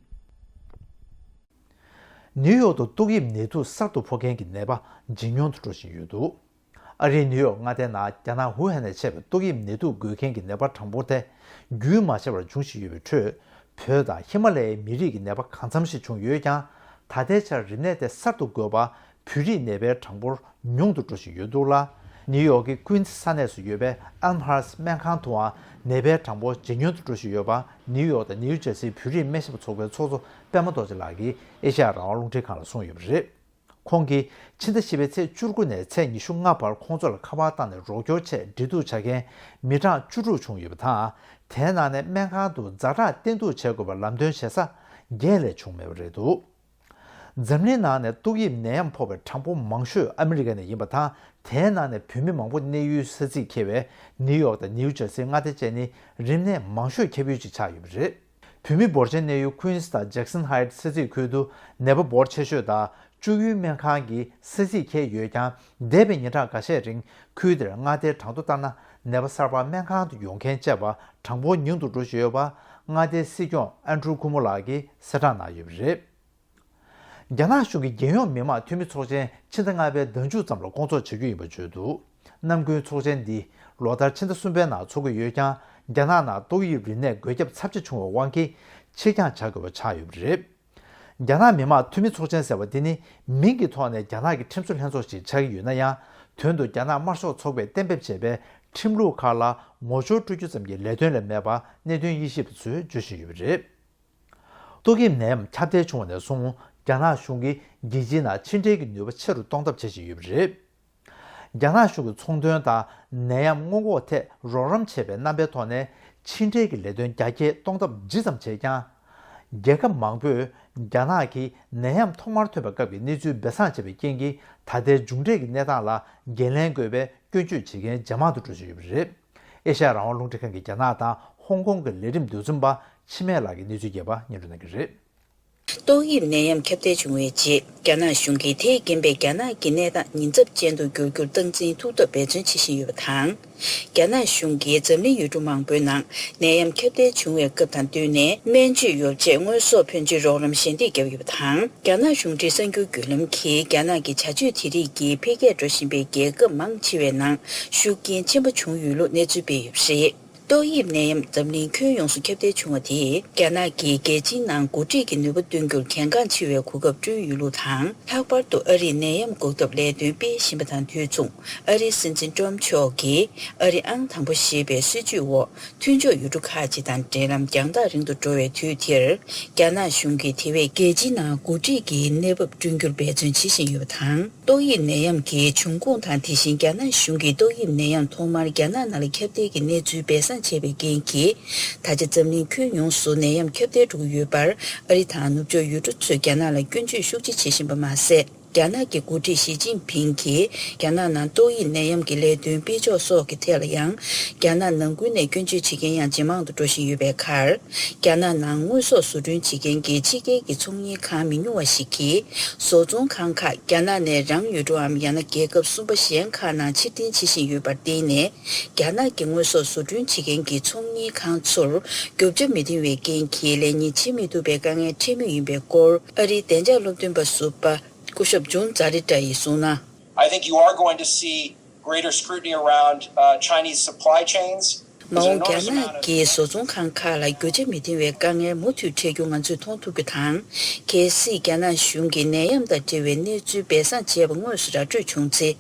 ནིའུ་ཡོག་ཏུ་ཏོག་དབྱིབས་ནད་དུག་གསར་དུ་ཕོག་མཁན་གྱི་ནད་པ་ཇེ་ཉུང་དུ་འགྲོ་བཞིན་ཡོད་འདུག། ཨ་རིའི་ནིའུ་ཡོག་མངའ་སྡེའི་ནང་རྒྱ་ནག་ཝུ་ཧན་ནས་མཆེད་པའི་ཏོག་དབྱིབས་ནད་དུག་འགོས་མཁན་གྱི་ནད་པ་གྲངས་འབོར་དེ་རྒྱུན་མ་ཆད་པར་འབྱུང་བཞིན་ཡོད་པའི་ཁྲོད། བོད་དང་ཧི་མ་ལ་ཡའི་མི་རིགས་ཀྱི་ནད་པ་གང་འཚམ་ཞིག་བྱུང་ཡོད་ཀྱང་། ད་ལྟའི་ཆར་རིམས་ནད་དེ་གསར་དུ་འགོས་པ་བོད་རིགས་ནད་པའི་གྲངས་འབོར་ཉུང་དུ་འགྲོ་བཞིན་ཡོད་འདུག་ལ། ནིའུ་ཡོག་གི་ཀུན་སི་ས་གནས་སུ་ཡོད་པའི་ཨེལམ་ཧར་སི་སྨན་ཁང་དུའང་ནད་པའི་གྲངས་འབོར་ཇེ་ཉུང་དུ་འགྲོ་བཞིན་ཡོད་པ། ནིའུ་ཡོག་དང་ནིའུ་ཇར་སིའི་བོད་རིགས་སྨན་ཞིབ་པ་ཚོགས་པའི་ཚོགས་གཙོ་པད་མ་རྡོ་རྗེ་ལགས་ཀྱིས་ཨེ་ཤ་ཡ་རང་དབང་རླུང་འཕྲིན་ཁང་ལ་གསུངས་ཡོད་པ་རེད། ཁོང་གིས་ཕྱི་ཟླ་བཞི་པའི་ཚེས་བཅུ་དགུ་ནས་ཚེས་ཉི་ཤུ་ལྔ་བར་ཁོང་ཚོ་ལ་ཁ་པར་བཏང་ནས་རོགས་སྐྱོར་ཆེད་འབྲེལ་གཏུག་བྱ་མཁན་མི་གྲངས་བཅུ་དྲུག་བྱུང་ཡོད་པ་དང་། དེའི་ནང་ནས་སྨན་ཁང་དུ་ཛ་དྲག་བསྟེན་གཏུག་བྱེད་དགོས་པའི་ལམ་སྟོན་བྱེད་ས་བརྒྱད་ལས་བྱུང་མེད་པ་རེད་འདུག། འཛམ་གླིང་ནང་ནས་ཏོག་དབྱིབས་ནད་ཡམས་ཕོག་པའི་གྲངས་འབོར་མང་ཤོས་ཨ་མི་རི་ཀ་ནས་ཡིན་པ་དང་། དེའི་ནང་ནས་བོད་མི་མང་པོ་གནས་ཡུལ་ས་ཚིགས་འཁེལ་བའི་ནིའུ་ཡོག་དང་ནིའུ་ཇར་སི་མངའ་སྡེ་བཅས་ནི་རིམས་ནད་མང་ཤོས་ཁྱབ་ཡུལ་ཅིག་ཆགས་ཡོད་པ་རེད། བོད་མི་འབོར་ཆེན་གནས་ཡུལ་ཀུན་སི་དང་ཇེག་སན་ཧའེ་ཊི་ས་ཚིགས་ཁུལ་དུ་ནད་པ་འབོར་ཆེ་ཤོས་དང་བཅུག་ཡུལ་སྨན་ཁང་གི་ས་ཚིགས་འཁེལ་ཡོད་ཀྱང་། འདས་པའི་ཉིན་གྲངས་འགའ་ཤས་རིང་ཁུལ་དེར་མངའ་སྡེའི་གྲངས་ཐོ་ལྟར་ན། ནད་པ་གསར་པ་སྨན་ཁང་དུ་ཡོང་མཁན་བཅས་པ་གྲངས་འབོར་ཉུང་དུ་འགྲོ་བཞིན་ཡོད་པ། མངའ་སྡེའི་སྲིད་སྐྱོང་ཨན་ཌྲུ་ཁུ་མོ་ལགས་ཀྱིས་གསལ་བསྒྲགས་གནང་ཡོད་པ་རེད། རྒྱ་ནག་གཞུང་གིས་རྒྱལ་ཡོངས་མི་དམངས་འཐུས་མི་ཚོགས་ཆེན་ཕྱི་ཟླ་ལྔ་པའི་ཟླ་མཇུག་ཙམ་ལ་སྐོང་ཚོགས་བྱ་རྒྱུ་ཡིན་པ་བརྗོད་འདུག། ནམ་རྒྱུན་ཚོགས་ཆེན་འདི་ལོ་ལྟར་ཕྱི་ཟླ་གསུམ་པའི་ནང་ཚོགས་ཀྱི་ཡོད་ཀྱང་། རྒྱ་ནག་ནང་ཏོག་དབྱིབས་རིམས་ནད་འགོས་ཁྱབ་ཚབས་ཆེ་བྱུང་བའི་དབང་གིས་ཕྱིར་འགྱངས་བྱ་དགོས་པ་ཆགས་ཡོད་པ་རེད། རྒྱ་ནག་མི་དམངས་འཐུས་མི་ཚོགས་ཆེན་ཟེར་བ་འདི་ནི་མིང་གི་ཐོག་ནས་རྒྱ་ནག་གི་ཁྲིམས་བཟོ་ལྷན་ཚོགས་ཤིག་ཆགས་ཀྱི་ཡོད་ན་ཡང་། དོན་དུ་རྒྱ་ནག་དམར་ཤོག་ཚོགས་པས་གཏན་འབེབས་བྱས་པའི་ཁྲིམས་ལུགས་ཁག་ལ་ངོ་སྦྱོར་སྤྲོད་རྒྱུ་ཙམ་གྱི་ལས་དོན་ལས་མེད་པ་གནད་དོན་དབྱེ་ཞིབ་པ་ཚོས་བརྗོད་བཞིན་ཡོད་པ་རེད། ཏོག་དབྱིབས་ནད་ཡམས་ཁྱབ་གདལ་བྱུང་བ་ནས་བཟུང་རྒྱ་ནག་གཞུང་གིས་རྒྱལ་སྤྱིའི་ནང་ཕྱི་འབྲེལ་གྱི་ནུས་པ་ཆེ་རུ་གཏོང་ཐབས་བྱེད་བཞིན་ཡོད་པ་རེད། རྒྱ་ནག་གཞུང་གི་ཚོང་དོན་དང་ནད་ཡམས་སྔོན་འགོག་ཐད་རོགས་རམ་བྱེད་པའི་རྣམ་པའི་ཐོག་ནས་ཕྱི་འབྲེལ་གྱི་ལས་དོན་རྒྱ་སྐྱེད་གཏོང་ཐབས་ཇི་ཙམ་བྱས་ཀྱང་། རྒྱལ་ཁབ་མང་པོས་རྒྱ་ནག་གིས་ནད་ཡམས་ཐོག་མར་ཐོན་པའི་སྐབས་ཀྱི་གནས་ཚུལ་སྦས་གསང་བྱས་པའི་རྐྱེན་གྱིས། ད་ལྟའི་མཇུག་འབྲས་ཀྱི་གནས་སྟངས་ལ་འགན་ལེན་དགོས་པའི་སྐྱོན་བརྗོད་བྱེད་མཁན་ཇེ་མང་དུ་འགྲོ་བཞིན་ཡོད་པ་རེད། ཨེ་ཤ་ཡ་རང་དབང་རླུང་འཕྲིན་ཁང་གི་རྒྱ་ནག་དང་ཧོང་ཀོང་གི་ལས་རིམ་སྡེ་ཚན་པ་འཆི་མེད་ལགས་ཀྱིས་གནས་ཚུལ་རྒྱས་པ་སྙན་སྒྲོན་གནང་གི་རེད། ཏོག་དབྱིབས་ནད་ཡམས་ཁྱབ་གདལ་བྱུང་བའི་རྗེས། རྒྱ་ནག་གཞུང་གིས་དེས་རྐྱེན་པས་རྒྱ་ནག་གི་གནས་སྟངས་ཉེན་ཚབས་ཅན་དུ་འགྱུར་རྒྱུར་སྟངས་འཛིན་ཐུབ་ཐབས་འབད་བརྩོན་བྱེད་བཞིན་ཡོད་པ་དང་། རྒྱ་ནག་གཞུང་གིས་འཛམ་གླིང་ཡུལ་གྲུ་མང་པོའི་ནང་ནད་ཡམས་ཁྱབ་གདལ་བྱུང་བའི་སྐབས་དང་བསྟུན་ནས། སྨན་བཅོས་ཡོ་བྱད། དངོས་ཟོག་ཕོན་ཆེའི་རོགས་རམ་ཞལ་འདེབས་བརྒྱབ་ཡོད་པ་དང་། རྒྱ་ནག་གཞུང་འབྲེལ་གསར་འགྱུར་བརྒྱུད་ལམ་གྱིས་རྒྱ་ནག་གི་བྱ་སྤྱོད་དེ་རིགས་ཀྱིས་འཕེལ་རྒྱས་འགྲོ་བཞིན་པའི་རྒྱལ་ཁབ་མང་ཆེ་བའི་ནང་ཤུགས་རྐྱེན་ཆེན་པོ་བྱུང་ཡོད་ལུགས་གནས་ཚུལ་སྤེལ་ཡོད་པ་རེད། ཏོག་དབྱིབས་ནད་ཡམས་འཛམ་གླིང་ཁྱོན་ཡོངས་སུ་ཁྱབ་གདལ་བྱུང་བ་དེས། རྒྱ་ནག་གིས་རྒྱལ་སྤྱིའི་ནང་འགོ་ཁྲིད་ཀྱི་ནུས་པ་བཏོན་རྒྱུར་གལ་འགངས་ཆེ་བའི་གོ་སྐབས་བསྐྲུན་ཡོད་ལུགས་དང་། ལྷག་པར་དུ་ཨ་རིས་ནད་ཡམས་འགོག་ཐབས་ལས་དོན་སྤེལ་བཞིན་པ་དང་དུས་མཚུངས། ཨ་རིའི་སྲིད་འཛིན་ཏྲམ་མཆོག་གིས་ཨ་རི་ཨང་དང་པོ་ཞེས་པའི་སྲིད་བྱུས་འོག་མཐུན་ཕྱོགས་ཡུལ་གྲུ་ཁག་ཅིག་དང་འབྲེལ་ལམ་རྒྱང་ཐག་རིང་དུ་འགྲོ་བའི་དུས་དེར། རྒྱ་ནག་གཞུང་གིས་དེ་བས་རྒྱལ་སྤྱིའི་ནང་འགོ་ཁྲིད་ཀྱི་གནས་བབ་བསྐྲུན་རྒྱུར་འབད་བརྩོན་བྱེད་བཞིན་ཡོད་པ་དང་། ཏོག་དབྱིབས་ནད་ཡམས་ཀྱི་འབྱུང་ཁུངས་དང་། དེ་བཞིན་རྒྱ་ནག་གཞུང་གིས་ཏོག་དབྱིབས་ནད་ཡམས་ཐོག་མར་རྒྱ་ནག་ནང་ལ་ཁྱབ་གདལ་གྱི་གནས་ཚུལ་སྦས་གསང་བྱས་པའི་རྐྱེན་གྱིས། ད་ཆ་འཛམ་གླིང་ཁྱོན་ཡོངས་སུ་ནད་ཡམས་ཁྱབ་གདལ་འགྲོ་གི་ཡོད་པར། ཨ་རི་དང་ནུབ་ཕྱོགས་ཡུལ་གྲུ་ཚོས་རྒྱ་ནག་ལ་སྐྱོན་བརྗོད་ཤུགས་ཆེ་བྱེད་བཞིན་པ་མ་ཟད། རྒྱ་ནག་གི་འགོ་ཁྲིད་ཞི་ཅིན་ཕིང་གིས་རྒྱ་ནག་ནང་ཏོག་དབྱིབས་ནད་ཡམས་ཀྱི་ལས་དོན་སྤེལ་ཕྱོགས་སོགས་ཀྱི་ཐད་ལ་ཡང་། རྒྱ་ནག་ནང་ཁུལ་ནས་སྐྱོན་བརྗོད་བྱེད་མཁན་ཡང་ཇེ་མང་དུ་འགྲོ་བཞིན་ཡོད་པའི་ཁར། རྒྱ་ནག་ནང་དངོས་ཟོག་བཟོ་སྐྲུན་བྱེད་མཁན་གྱི་ཕྱི་རྒྱལ་གྱི་ཚོང་གཉེར་ཁང་མི་ཉུང་བ་ཞིག་གིས། བཟོ་ཚོང་ཁང་ཁག་རྒྱ་ནག་ནས་རང་ཡུལ་གྲུའམ་ཡང་ན་རྒྱལ་ཁབ་གསུམ་པ་གཞན་ཁག་ནང་ཕྱིར་འཐེན་བྱེད་བཞིན་ཡོད་པར་བརྟེན་ནས། རྒྱ་ནག་གི་དངོས་ཟོག་བཟོ་སྐྲུན་བྱེད་མཁན་གྱི་ཚོང་གཉེར་ཁང་ཚོར་རྒྱུ་ཆ་མི་འདང་བའི་རྐྱེན་གྱིས་ལས་གཉེར་བྱེད་མི་ཐུབ་པའི་དཀའ་ངལ་འཕྲད་མུས་ཡིན་པའི་སྐོར། ཨ་རིའི་བདེ་འཇགས་སློབ་སྟོན་པ་ཟུར་པ་སྐུ་ཞབས་ཇོན་ཛཱ་རི་ཏྲ་ཡིས་གསུངས་ན། I think you are going to see greater scrutiny around uh, Chinese supply chains. མ་འོངས་རྒྱ་ནག་གི་བཟོ་ཚོང་ཁང་ཁག་ལ་རྒྱུ་ཆ་མི་འདང་བའི་དཀའ་ངལ་མུ་མཐུད་འཕྲད་རྒྱུ་ང་ཚོས་མཐོང་ཐུབ་རྒྱུ་དང་། གལ་སྲིད་རྒྱ་ནག་གཞུང་གིས་ནད་ཡམས་དང་འབྲེལ་བའི་གནས་ཚུལ་སྦས་གསང་བྱས་པ་དངོས་སུ་ར་སྤྲོད་བྱུང་ཚེ།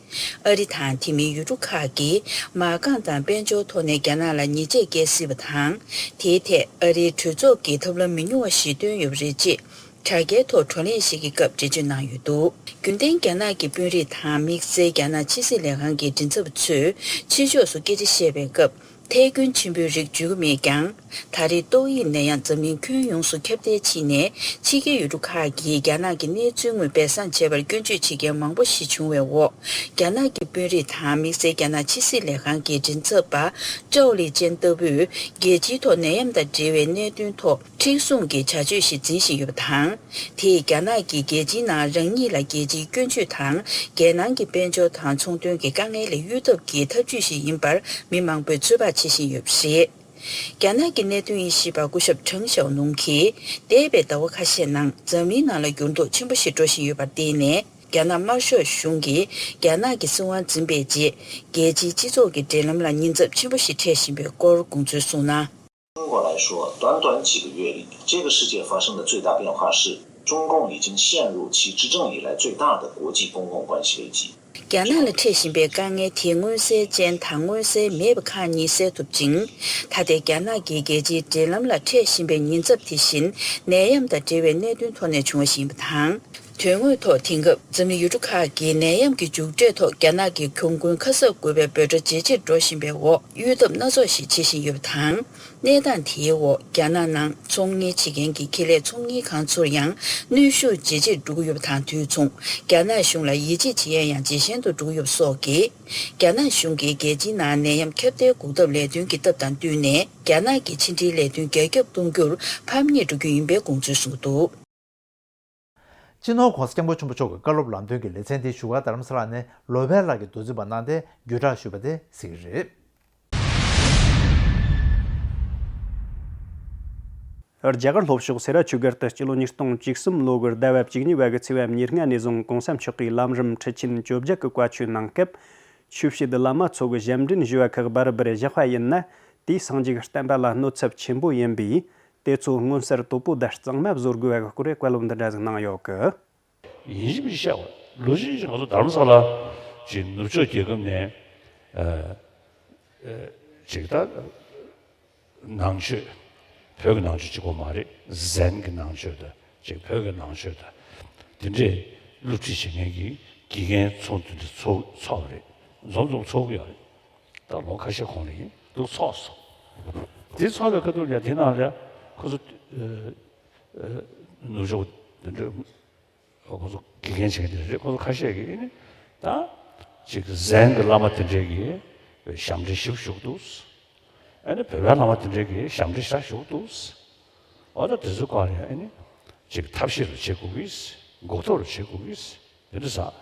ཨ་རི་དང་དེ་མིན་ཡུལ་གྲུ་ཁག་གིས་མ་རྐང་དང་དཔལ་འབྱོར་ཐོག་ནས་རྒྱ་ནག་ལ་ཉེས་ཆད་བཀལ་སྲིད་པ་དང་། དེའི་ཐད་ཨ་རིའི་གྲོས་ཚོགས་ཀྱིས་ཐབས་ལམ་མི་ཉུང་བ་ཞིག་བཏོན་ཡོད་པ་རེད་ཅེས། དྲ་རྒྱའི་ཐོག་བགྲོ་གླེང་ཞིག་གི་སྐབས་འགྲེལ་བརྗོད་གནང་ཡོད་འདུག་རྒྱུན་ལྡན་རྒྱ་ནག་གི་དཔོན་རིགས་དང་དམིགས་བསལ་རྒྱ་ནག་ཕྱི་སྲིད་ལས་ཁང་གི་མགྲིན་ཚབ་པ་ཚོས་ཕྱི་ཕྱོགས་སུ་སྐད་ཆ་བཤད་པའི་སྐབས། ཐལ་འགྱུར་ཆེན་པོའི་རིགས་བརྗོད་ཀྱི་མེད་ཀྱང་། ད་རེས་ཏོག་དབྱིབས་ནད་ཡམས་འཛམ་གླིང་ཁྱོན་ཡོངས་སུ་ཁྱབ་གདལ་ཕྱིན་ནས། ཕྱི་རྒྱལ་ཡུལ་གྲུ་ཁག་གིས་རྒྱ་ནག་གི་གནས་ཚུལ་དངོས་སྦས་གསང་བྱས་པར་སྐྱོན་བརྗོད་བྱེད་མཁན་མང་པོ་ཞིག་བྱུང་བའི་འོག་རྒྱ་ནག་གི་དཔོན་རིགས་དང་དམིགས་བསལ་རྒྱ་ནག་ཕྱི་སྲིད་ལས་ཁང་གི་མགྲིན་ཚབ་པ་ཅའོ་ལི་ཅན་ལྟ་བུས། རྒྱལ་སྤྱིའི་ཐོག་ནད་ཡམས་དང་འབྲེལ་བའི་གནད་དོན་ཐོག་མཁྲེགས་བཟུང་གི་བྱ་སྤྱོད་ཞིག་འཛིན་བཞིན་ཡོད་པ་དང་། དེས་རྒྱ་ནག་གིས་རྒྱལ་སྤྱིའི་ནང་རང་ཉིད་ལ་རྒྱལ་སྤྱིའི་སྐྱོན་བརྗོད་དང་། རྒྱལ་ནང་གི་དཔལ་འབྱོར་དང་ཚོང་དོན་གྱི་དཀའ་ངལ་ལས་གཡོལ་ཐབས་ཀྱི་ཐབས་ཇུས་ཤིག་ཡིན་པར་མི་མང་པོས་ཚོད་དཔག་བྱེད་བཞིན་ཡོད་པ་རེད། རྒྱ་ནག་གི་གནད་དོན་དབྱེ་ཞིབ་པ་སྐུ་ཞབས་ཁྲང་ཞའོ་ནུང་གིས། འདས་པའི་ཟླ་བ་ཁ་ཤས་ནང་འཛམ་གླིང་ནང་ལ་འགྱུར་ལྡོག་ཆེན་པོ་ཞིག་འགྲོ་བཞིན་ཡོད་པར་བརྟེན་ནས། རྒྱ་ནག་དམར་ཤོག་གཞུང་གིས་རྒྱ་ནག་གི་སྲིད་དབང་འཛིན་པའི་རྗེས། རྒྱལ་སྤྱིའི་སྤྱི་ཚོགས་ཀྱི་འབྲེལ་ལམ་ལ་ཉེན་ཚབས་ཆེན་པོ་ཞིག་འཕྲད་བཞིན་པའི་སྐོར་དགོངས་ཚུལ་གསུངས་ན། 中国来说，短短几个月里，这个世界发生的最大变化是，中共已经陷入其执政以来最大的国际公共关系危机。 རྒྱ་ནག་ལ་འཕྲད་བཞིན་པའི་དཀའ་ངལ་དེ་མངོན་གསལ་ཅན་དང་མངོན་གསལ་མེད་པ་ཁག་གཉིས་སེལ་ཐུབ་ཅིང་། ད་ལྟའི་རྒྱ་ནག་གི་རྒྱལ་སྤྱིའི་འབྲེལ་ལམ་ལ་འཕྲད་བཞིན་པའི་ཉེན་ཚབས་དེ་བཞིན་ནད་ཡམས་དང་འབྲེལ་བའི་གནད་དོན་ཐོག་ནས་བྱུང་བ་ཞིག་ཡིན་པ་དང་། དོན་དངོས་ཐོག་དེང་སྐབས་འཛམ་གླིང་ཡུལ་གྲུ་ཁག་གིས་ནད་ཡམས་ཀྱི་མཇུག་འབྲས་ཐོག་རྒྱ་ནག་གི་གྱོང་གུན་ཁ་གསབ་དགོས་པའི་འབོད་སྒྲ་ཇེ་ཆེར་འགྲོ་བཞིན་པའི་འོག་གཡོལ་ཐབས་སྣ་ཚོགས་ཤིག་བྱེད་བཞིན་ཡོད་པ་དང་། གནས་སྟངས་དེའི་འོག་རྒྱ་ནག་ནང་ཚོང་གཉེར་བྱེད་མཁན་གྱི་ཁེ་ལས་ཚོང་གཉེར་ཁང་ཚོར་ཡང་གནོན་ཤུགས་ཇེ་ཆེར་འགྲོ་གི་ཡོད་པ་དང་དུས་མཚུངས། རྒྱ་ནག་གཞུང་ལ་ཡིད་ཆེས་བྱེད་ཡས་ཡང་ཇེ་ཞན་དུ་འགྲོ་གི་ཡོད་པ་སོགས་ཀྱིས། རྒྱ་ནག་གཞུང་གིས་རྒྱལ་སྤྱིའི་ནང་ནད་ཡམས་ཁྱབ་གདལ་འགོག་ཐབས་ལས་དོན་གྱི་སྟབས་དང་བསྟུན་ནས། རྒྱ་ནག་གི་ཕྱི་འབྲེལ་ལས་དོན་རྒྱ་ཁྱབ་གཏོང་རྒྱུར་ཕམ་ཉེས་འགྲོ་རྒྱུ་ཡིན་པའི་དགོངས་ཚུལ་གསུངས་འདུག་སྤྱི་ནོར་༧གོང་ས་༧སྐྱབས་མགོན་ཆེན་པོ་མཆོག་གི་བཀའ་སློབ་ལམ་སྟོན་གྱི་ལེ་ཚན་དེ་བཞུགས་སྒར་རྡ་རམ་ས་ལ་ནས་ལོ་པཎ་ལགས་ཀྱིས་མདོ་འཛིན་པ་གནང་སྟེ་བརྒྱུད་བསྒྲགས་ཞུས་པ་དེ་གཟིགས་ཀྱི་རེད། རྒྱ་གར་ལྷོ་ཕྱོགས་སེ་ར་ཆུ་སྒར་དུ་སྤྱི་ལོ་ཉིས་སྟོང་བཅུ་གསུམ་ལོ་གི་ཟླ་བ་བཅུ་གཉིས་པ་གི་ཚེས་པ་ཉེར་ལྔ་ནས་བཟུང་གོང་ས་མཆོག་གིས་ལམ་རིམ་ཁྲིད་ཆེན་བཅོ་བརྒྱད་ཀྱི་བཀའ་ཆོས་གནང་སྐབས། ཆོས་བྱེད་བླ་མ་ཚོ་གི་ཞབས་འདྲེན་ཞུ་བ་ཁག་བར་བར་བཞག་པ་ཡིན་ན། དེས་སངས་རྒྱས་ཀྱི་བསྟན་པ་ལ་གནོད་ཚབས་ཆེན་པོ་ཡིན་པས། དེ་ཚོ་མངོན་གསལ་དོད་པོ་དང་གཙང་མ་བཟོ་དགོས་པ་གི་སྐོར་བཀའ་སློབ་འདི་འདྲ་ཟིག་གནང་ཡོད་གི། ཡིན་གཅིག་མིན་གཅིག་བཤད་དགོས། ལོ་རྒྱུས་ཀྱི་ང་ཚོ་རྡ་རམ་ས་ལ་ཅིག་ནུབ་ཕྱོགས་རྒྱལ་ཁབ་ནས་ཨ་ཨ་ཅིག་ད་ནང་ཆོས། བོད་ཀྱི་ནང་ཆོས་གཅིག་པོ་མ་རེད། ཟན་གྱི་ནང་ཆོས་དང་ཅིག་བོད་ཀྱི་ནང་ཆོས་དང་། དེ་འདྲའི་སློབ་ཁྲིད་བྱེད་མཁན་གྱི་དགེ་རྒན་ཚོགས་འདུ་འདི་ཚོགས་ཚོགས་པ་རེད། འཛོམས་འཛོམས་ཚོགས་ཀྱི་ཡོད་རེད། ད་ལོ་ཁ་ཤས་གོང་ལ་ཡིན་འདུག་ཚོགས་སོང་། དེ་ཚོགས་པའི་ཁ་ཐུག་ལ་དེ་ནང་ལ་ཁོ་ཚོ་ཨ་ཨ་ནུབ་ཕྱོགས་དེ་འདྲ་ཁོ་ཚོ་དགེ་རྒན་བྱེད་མཁན་དེ་རེད། ཁོ་ཚོ་ཁ་ཤས་ཀྱིས་ནི་ད་ཅིག་ཟན་གྱི་བླ་མ་དེ་འདྲས་ཀྱིས་ཞབས་འདྲེན་ཞིབ་ཞུགས་འདུག་ཨ་ནི་བོད་པའི་བླ་མ་དེ་འདྲས་ཀྱིས་ཞབས་འདྲེན་ཞེ་དྲག་ཞུགས་འདུག་འོ་ད་དེ་ཚོའི་སྐོར་ལ་ཨ་ནི་ཅིག་ཐབས་ཤེས་རུ་བྱེད་དགོས་ཀྱི། འགོག་ཐབས་རུ་བྱེད་དགོས་ཀྱི། དེ་འདྲ་ཟེར།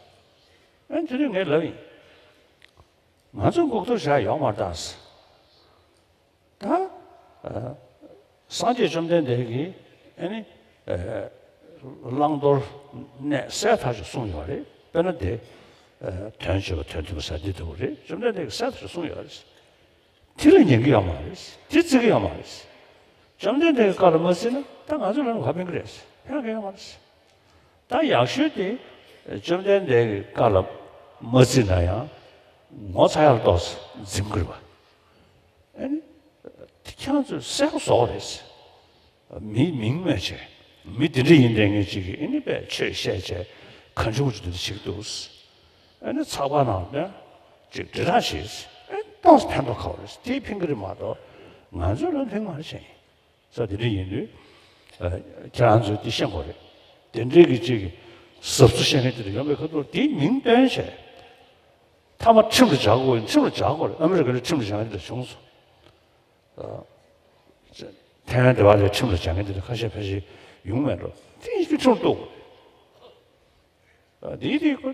ཨ་ནི་དེ་དུས་ངས་ལབ་ཡིན། ང་ཚོས་འགོག་ཐབས་བྱ་ཡ་ཡོད་མ་རེད་ད། ད་ཨ་སངས་རྒྱས་བཅོམ་ལྡན་འདས་ཀྱིས་ཨ་ནི་ཨ་བླང་དོར་གནས་གསལ་ཐག་ཆོད་གསུངས་ཡོད་རེད། དཔེར་ན་དེ་ཨ་དོན་བྱེད་པ་དོན་མཐུན་པ་ཟེར་འདི་ལྟ་བུ་རེད། བཅོམ་ལྡན་འདས་ཀྱིས་གསལ་ཐག་ཆོད་གསུངས་ཡོད་རེད། དེ་ལ་ཉན་གྱི་ཡོད་མ་རེད། དེ་བརྩི་གི་ཡོད་མ་རེད། བཅོམ་ལྡན་འདས་ཀྱི་བཀའ་ལ་མ་བརྩིས་ན་ད་ང་ཚོ་ལ་ག་ཕན་གི་རེད། ཕན་གི་ཡོད་མ་རེད། ད་ཡག་ཤོས་དེ་བཅོམ་ལྡན་འདས་ཀྱི་བཀའ་ལ་མ་བརྩིས་ན་ཡང་ངོ་ཚ་ཡག་ཏོག་ཙམ་འཛིན་དགོས་པ། ཨ་ནི་དེ་ཁྱེད་རང་ཚོས་གསལ་པོ་བཟོ་དགོས་རེད། མིའི་མིང་སྨོས་བྱས། མི་འདི་འདྲ་ཡིན་དེ་ངས་ཅིག་གིས་ཨ་ནི་པས་ཆོས་བཤད་བྱས་གང་བྱུང་བྱུང་འདི་འདྲ་བྱེད་ཀྱི་འདུག་ཨ་ནི་ཚགས་པར་ནང་ལ་ཅིག་དྲིལ་བསྒྲགས་བྱས། ཨ་ནི་ཏོག་ཙམ་ཕན་ཐོགས་ཁག་པོ་རེད། དེས་ཕན་གྱི་རེད་མ་གཏོགས་ང་ཚོའི་ལ་ཕན་མ་རེད་བྱས་ཡིན། ས་དེ་འདྲ་ཡིན་དུས། ཨ་ཁྱེད་རང་ཚོས་འདི་ཤེས་དགོས་རེད། དེ་འདྲའི་གི་ཅིག་གཟབ་གཟབ་བཤད་མཁན་དེ་འདྲ་ཡོང་བའི་ཁ་ཐུག་དེའི་མིང་བཏོན་བྱས། མཐའ་མ་ཁྲིམས་ལ་སྦྱར་དགོས་ཡིན། ཁྲིམས་ལ་སྦྱར་དགོས་རེད། ཨ་མི་རི་ཀ་ལ་ཁྲིམས་ལ་སྦྱར་མཁན་དེ་འདྲ་བྱུང་སོང་། ཨ་ཐའེ་ཝན་དེ་བ་ལས་ཁྲིམས་ལ་སྦྱར་མཁན་དེ་འདྲ་ཁ་ཤས་ཕལ་ཆེར་ཡོང་མེད་འགྲོ། དེ་ཡིན་དུས་ཁྲིམས་གཏུག་དགོས་རེད། ཨ་དེའི་དུས་ཁོ།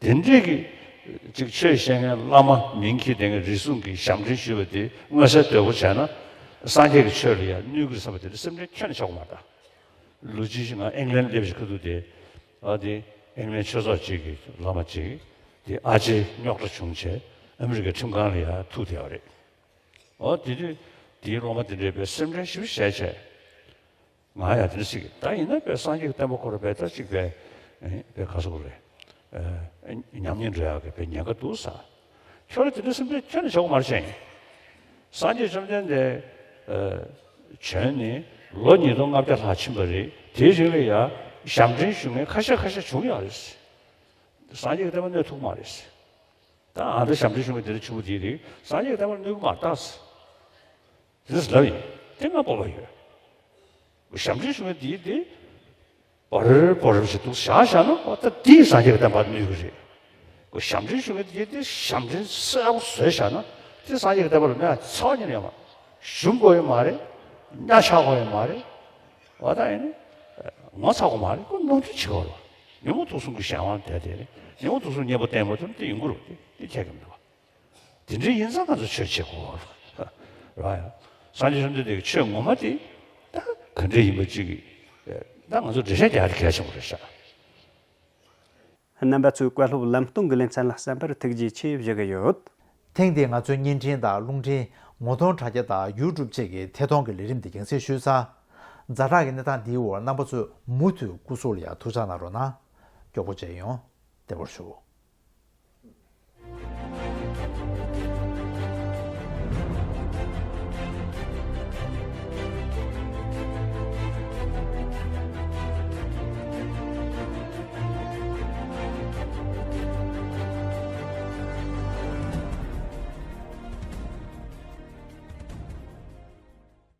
དེ་འདྲས་ཀྱི་ཅིག་ཆོས་བཤད་མཁན་བླ་མ་མིང་འཁྱེར་བསྡད་མཁན་རེ་ཟུང་གིས་ཞབས་འདྲེན་ཞུས་པ་དེ་མངོན་གསལ་དོད་པོ་བྱས་ན་སངས་རྒྱས་ཀྱི་ཆོས་ལ་ཡང་གནོད་ཀྱི་རེད་བསམ་པ་དེ་འདྲ་སེམས་ཁྲལ་ཁྱོན་ནས་བྱ་དགོས་མ་རེད་ད། ལོ་རྒྱུས་ཤིག་ང་ཨིང་ལན་སླེབས་ཤིག་ཁ་ཐུག་དེ། ཨ་དེ་ཨིང་ལན་ཆོས་ཚོགས་གཅིག་གི་བླ་མ་གཅིག་དེ་ཨ་ཅེ་རྙོག་དྲ་བྱུང་བྱས་ཨ་མི་རི་ཀའི་ཁྲིམས་ཁང་ལ་ཡང་ཐུག་བསྡད་པ་རེད། ཨོ་དེ་དུས་དེའི་སློབ་མ་དེ་འདྲས་པའི་སེམས་ཁྲལ་ཞིབ་བྱས་བྱས། ང་ཡང་དེ་འདྲ་ཞིག་ད་ཡིན་ན་པའི་སངས་རྒྱས་ཀྱི་བསྟན་པ་ཁོ་ར་པའི་ད་ཅིག་པའི་པའི་ག་སོག་རེད། ཨ་ཉམས་ཉེས་འགྲོ་ཡག་གི་པའི་ཉེན་ཁ་འདུག་ས། ཁྱོད་ར་དེ་འདྲ་སེམས་ཁྲལ་ཁྱོན་ནས་བྱེད་དགོས་མ་རེད་བྱས་ཡིན། སངས་རྒྱས་བཅོམ་ལྡན་འདས་ཨ་བྱོན་ནས་ལོ་ཉིས་སྟོང་ལྔ་བརྒྱ་ལྷག་ཕྱིན་པ་རེད། དེའི་རིང་ལ་ཡང་ཞབས་འདྲེན་ཞུ་མཁན་ཁ་ཤས་ཁ་ཤས་བྱུང་ཡོད་རེད། སངས་རྒྱས་ཀྱི་བསྟན་པ་གནོད་ཐུབ་མ་རེད། ད་ཨ་ད་ཞབས་འདྲེན་ཞུ་མཁན་དེ་འདྲ་ཆེན་པོ་དེ་རེད། སངས་རྒྱས་ཀྱི་བསྟན་པ་གནོད་གི་མ་རེད་ད། དེ་ལབ་ཡིན། དེ་ང་སྤོབས་པ་ཡོད། ཞབས་འདྲེན་ཞུ་མཁན་དེ་དེ་བར་བར་ཞིག་འདུག་བཞག་བཞག་ན་ཨ་ད་དེས་སངས་རྒྱས་ཀྱི་བསྟན་པ་གནོད་གི་རེད། ཞབས་འདྲེན་ཞུ་མཁན་དེ་དེ་ཞབས་འདྲེན་གསལ་པོ་བཟོས་བཞག་ན་དེ་སངས་རྒྱས་ཀྱི་བསྟན་པ་ལ་གནོད་ཚ་བ་ཉིད་ཡོད་མ་རེད། ཞུམ་དགོས་ཡོད་མ་རེད། གཉའ་ཆག་དགོས་ཡོད་མ་རེད། ཨ་ད་ཡིན་ནི་ངོ་ཚ་དགོས་མ་རེད། ཁོ་ནོར་འཁྲུལ་བྱེད་དགོས་རེད། ཉོན་མོངས་དུག་གསུམ་གྱི་གཞན་དབང་དེ་དེ་རེད། ཉོན་མོངས་དུག་གསུམ་གཉེན་པོ་བསྟེན་དགོས་དེ་དེ་ཡིན་དགོས་རེད། དེ་དེ་ཁྱད་གི་མི་འདུག་བ། དེ་འདྲའི་ཡིན་ཙང་ང་ཚོ་ཆོས་བྱེད་དགོས་རེད་བ། སངས་རྒྱས་བཅོམ་ལྡན་འདས་ཀྱི་ཆོས་ངོ་མ་དེ་ད་ག་འདྲ་ཡིན་པ་ཅིག་གི་ད་ང་ཚོ་འགྲེལ་བཤད་རྒྱག་ཡ་དེ་གལ་ཆེན་པོ་རེད་ཤག་རྣམ་པ་ཚོས་བཀའ་སློབ་ལམ་སྟོན་གྱི་ལེ་ཚན་ལ་གསན་པར་ཐུགས་རྗེ་ཆེ་ཞུ་གི་ཡོད། ཐེངས་འདིའི་ང་ཚོའི་བརྙན་འཕྲིན་དང་རླུང་འཕྲིན་ངོ་གདོང་དྲ་རྒྱ་དང་ཡུ་ཊུབ་བཅས་ཀྱི་ཐད་གཏོང་གི་ལས་རིམ་འདི་རྒྱང་སྲིང་ཞུས་ཚར། ཛ་དྲག་གི་གནས་སྟངས་འདིའི་འོག་རྣམ་པ་ཚོས་མུ་མཐུད་སྐུ་གཟུགས་ལ་ཡང་ཐུགས་ཅག་གནང་རོགས་གནང་། མགྱོགས་པོ་མཇལ་ཡོང་། བདེ་པོར་བཞུགས།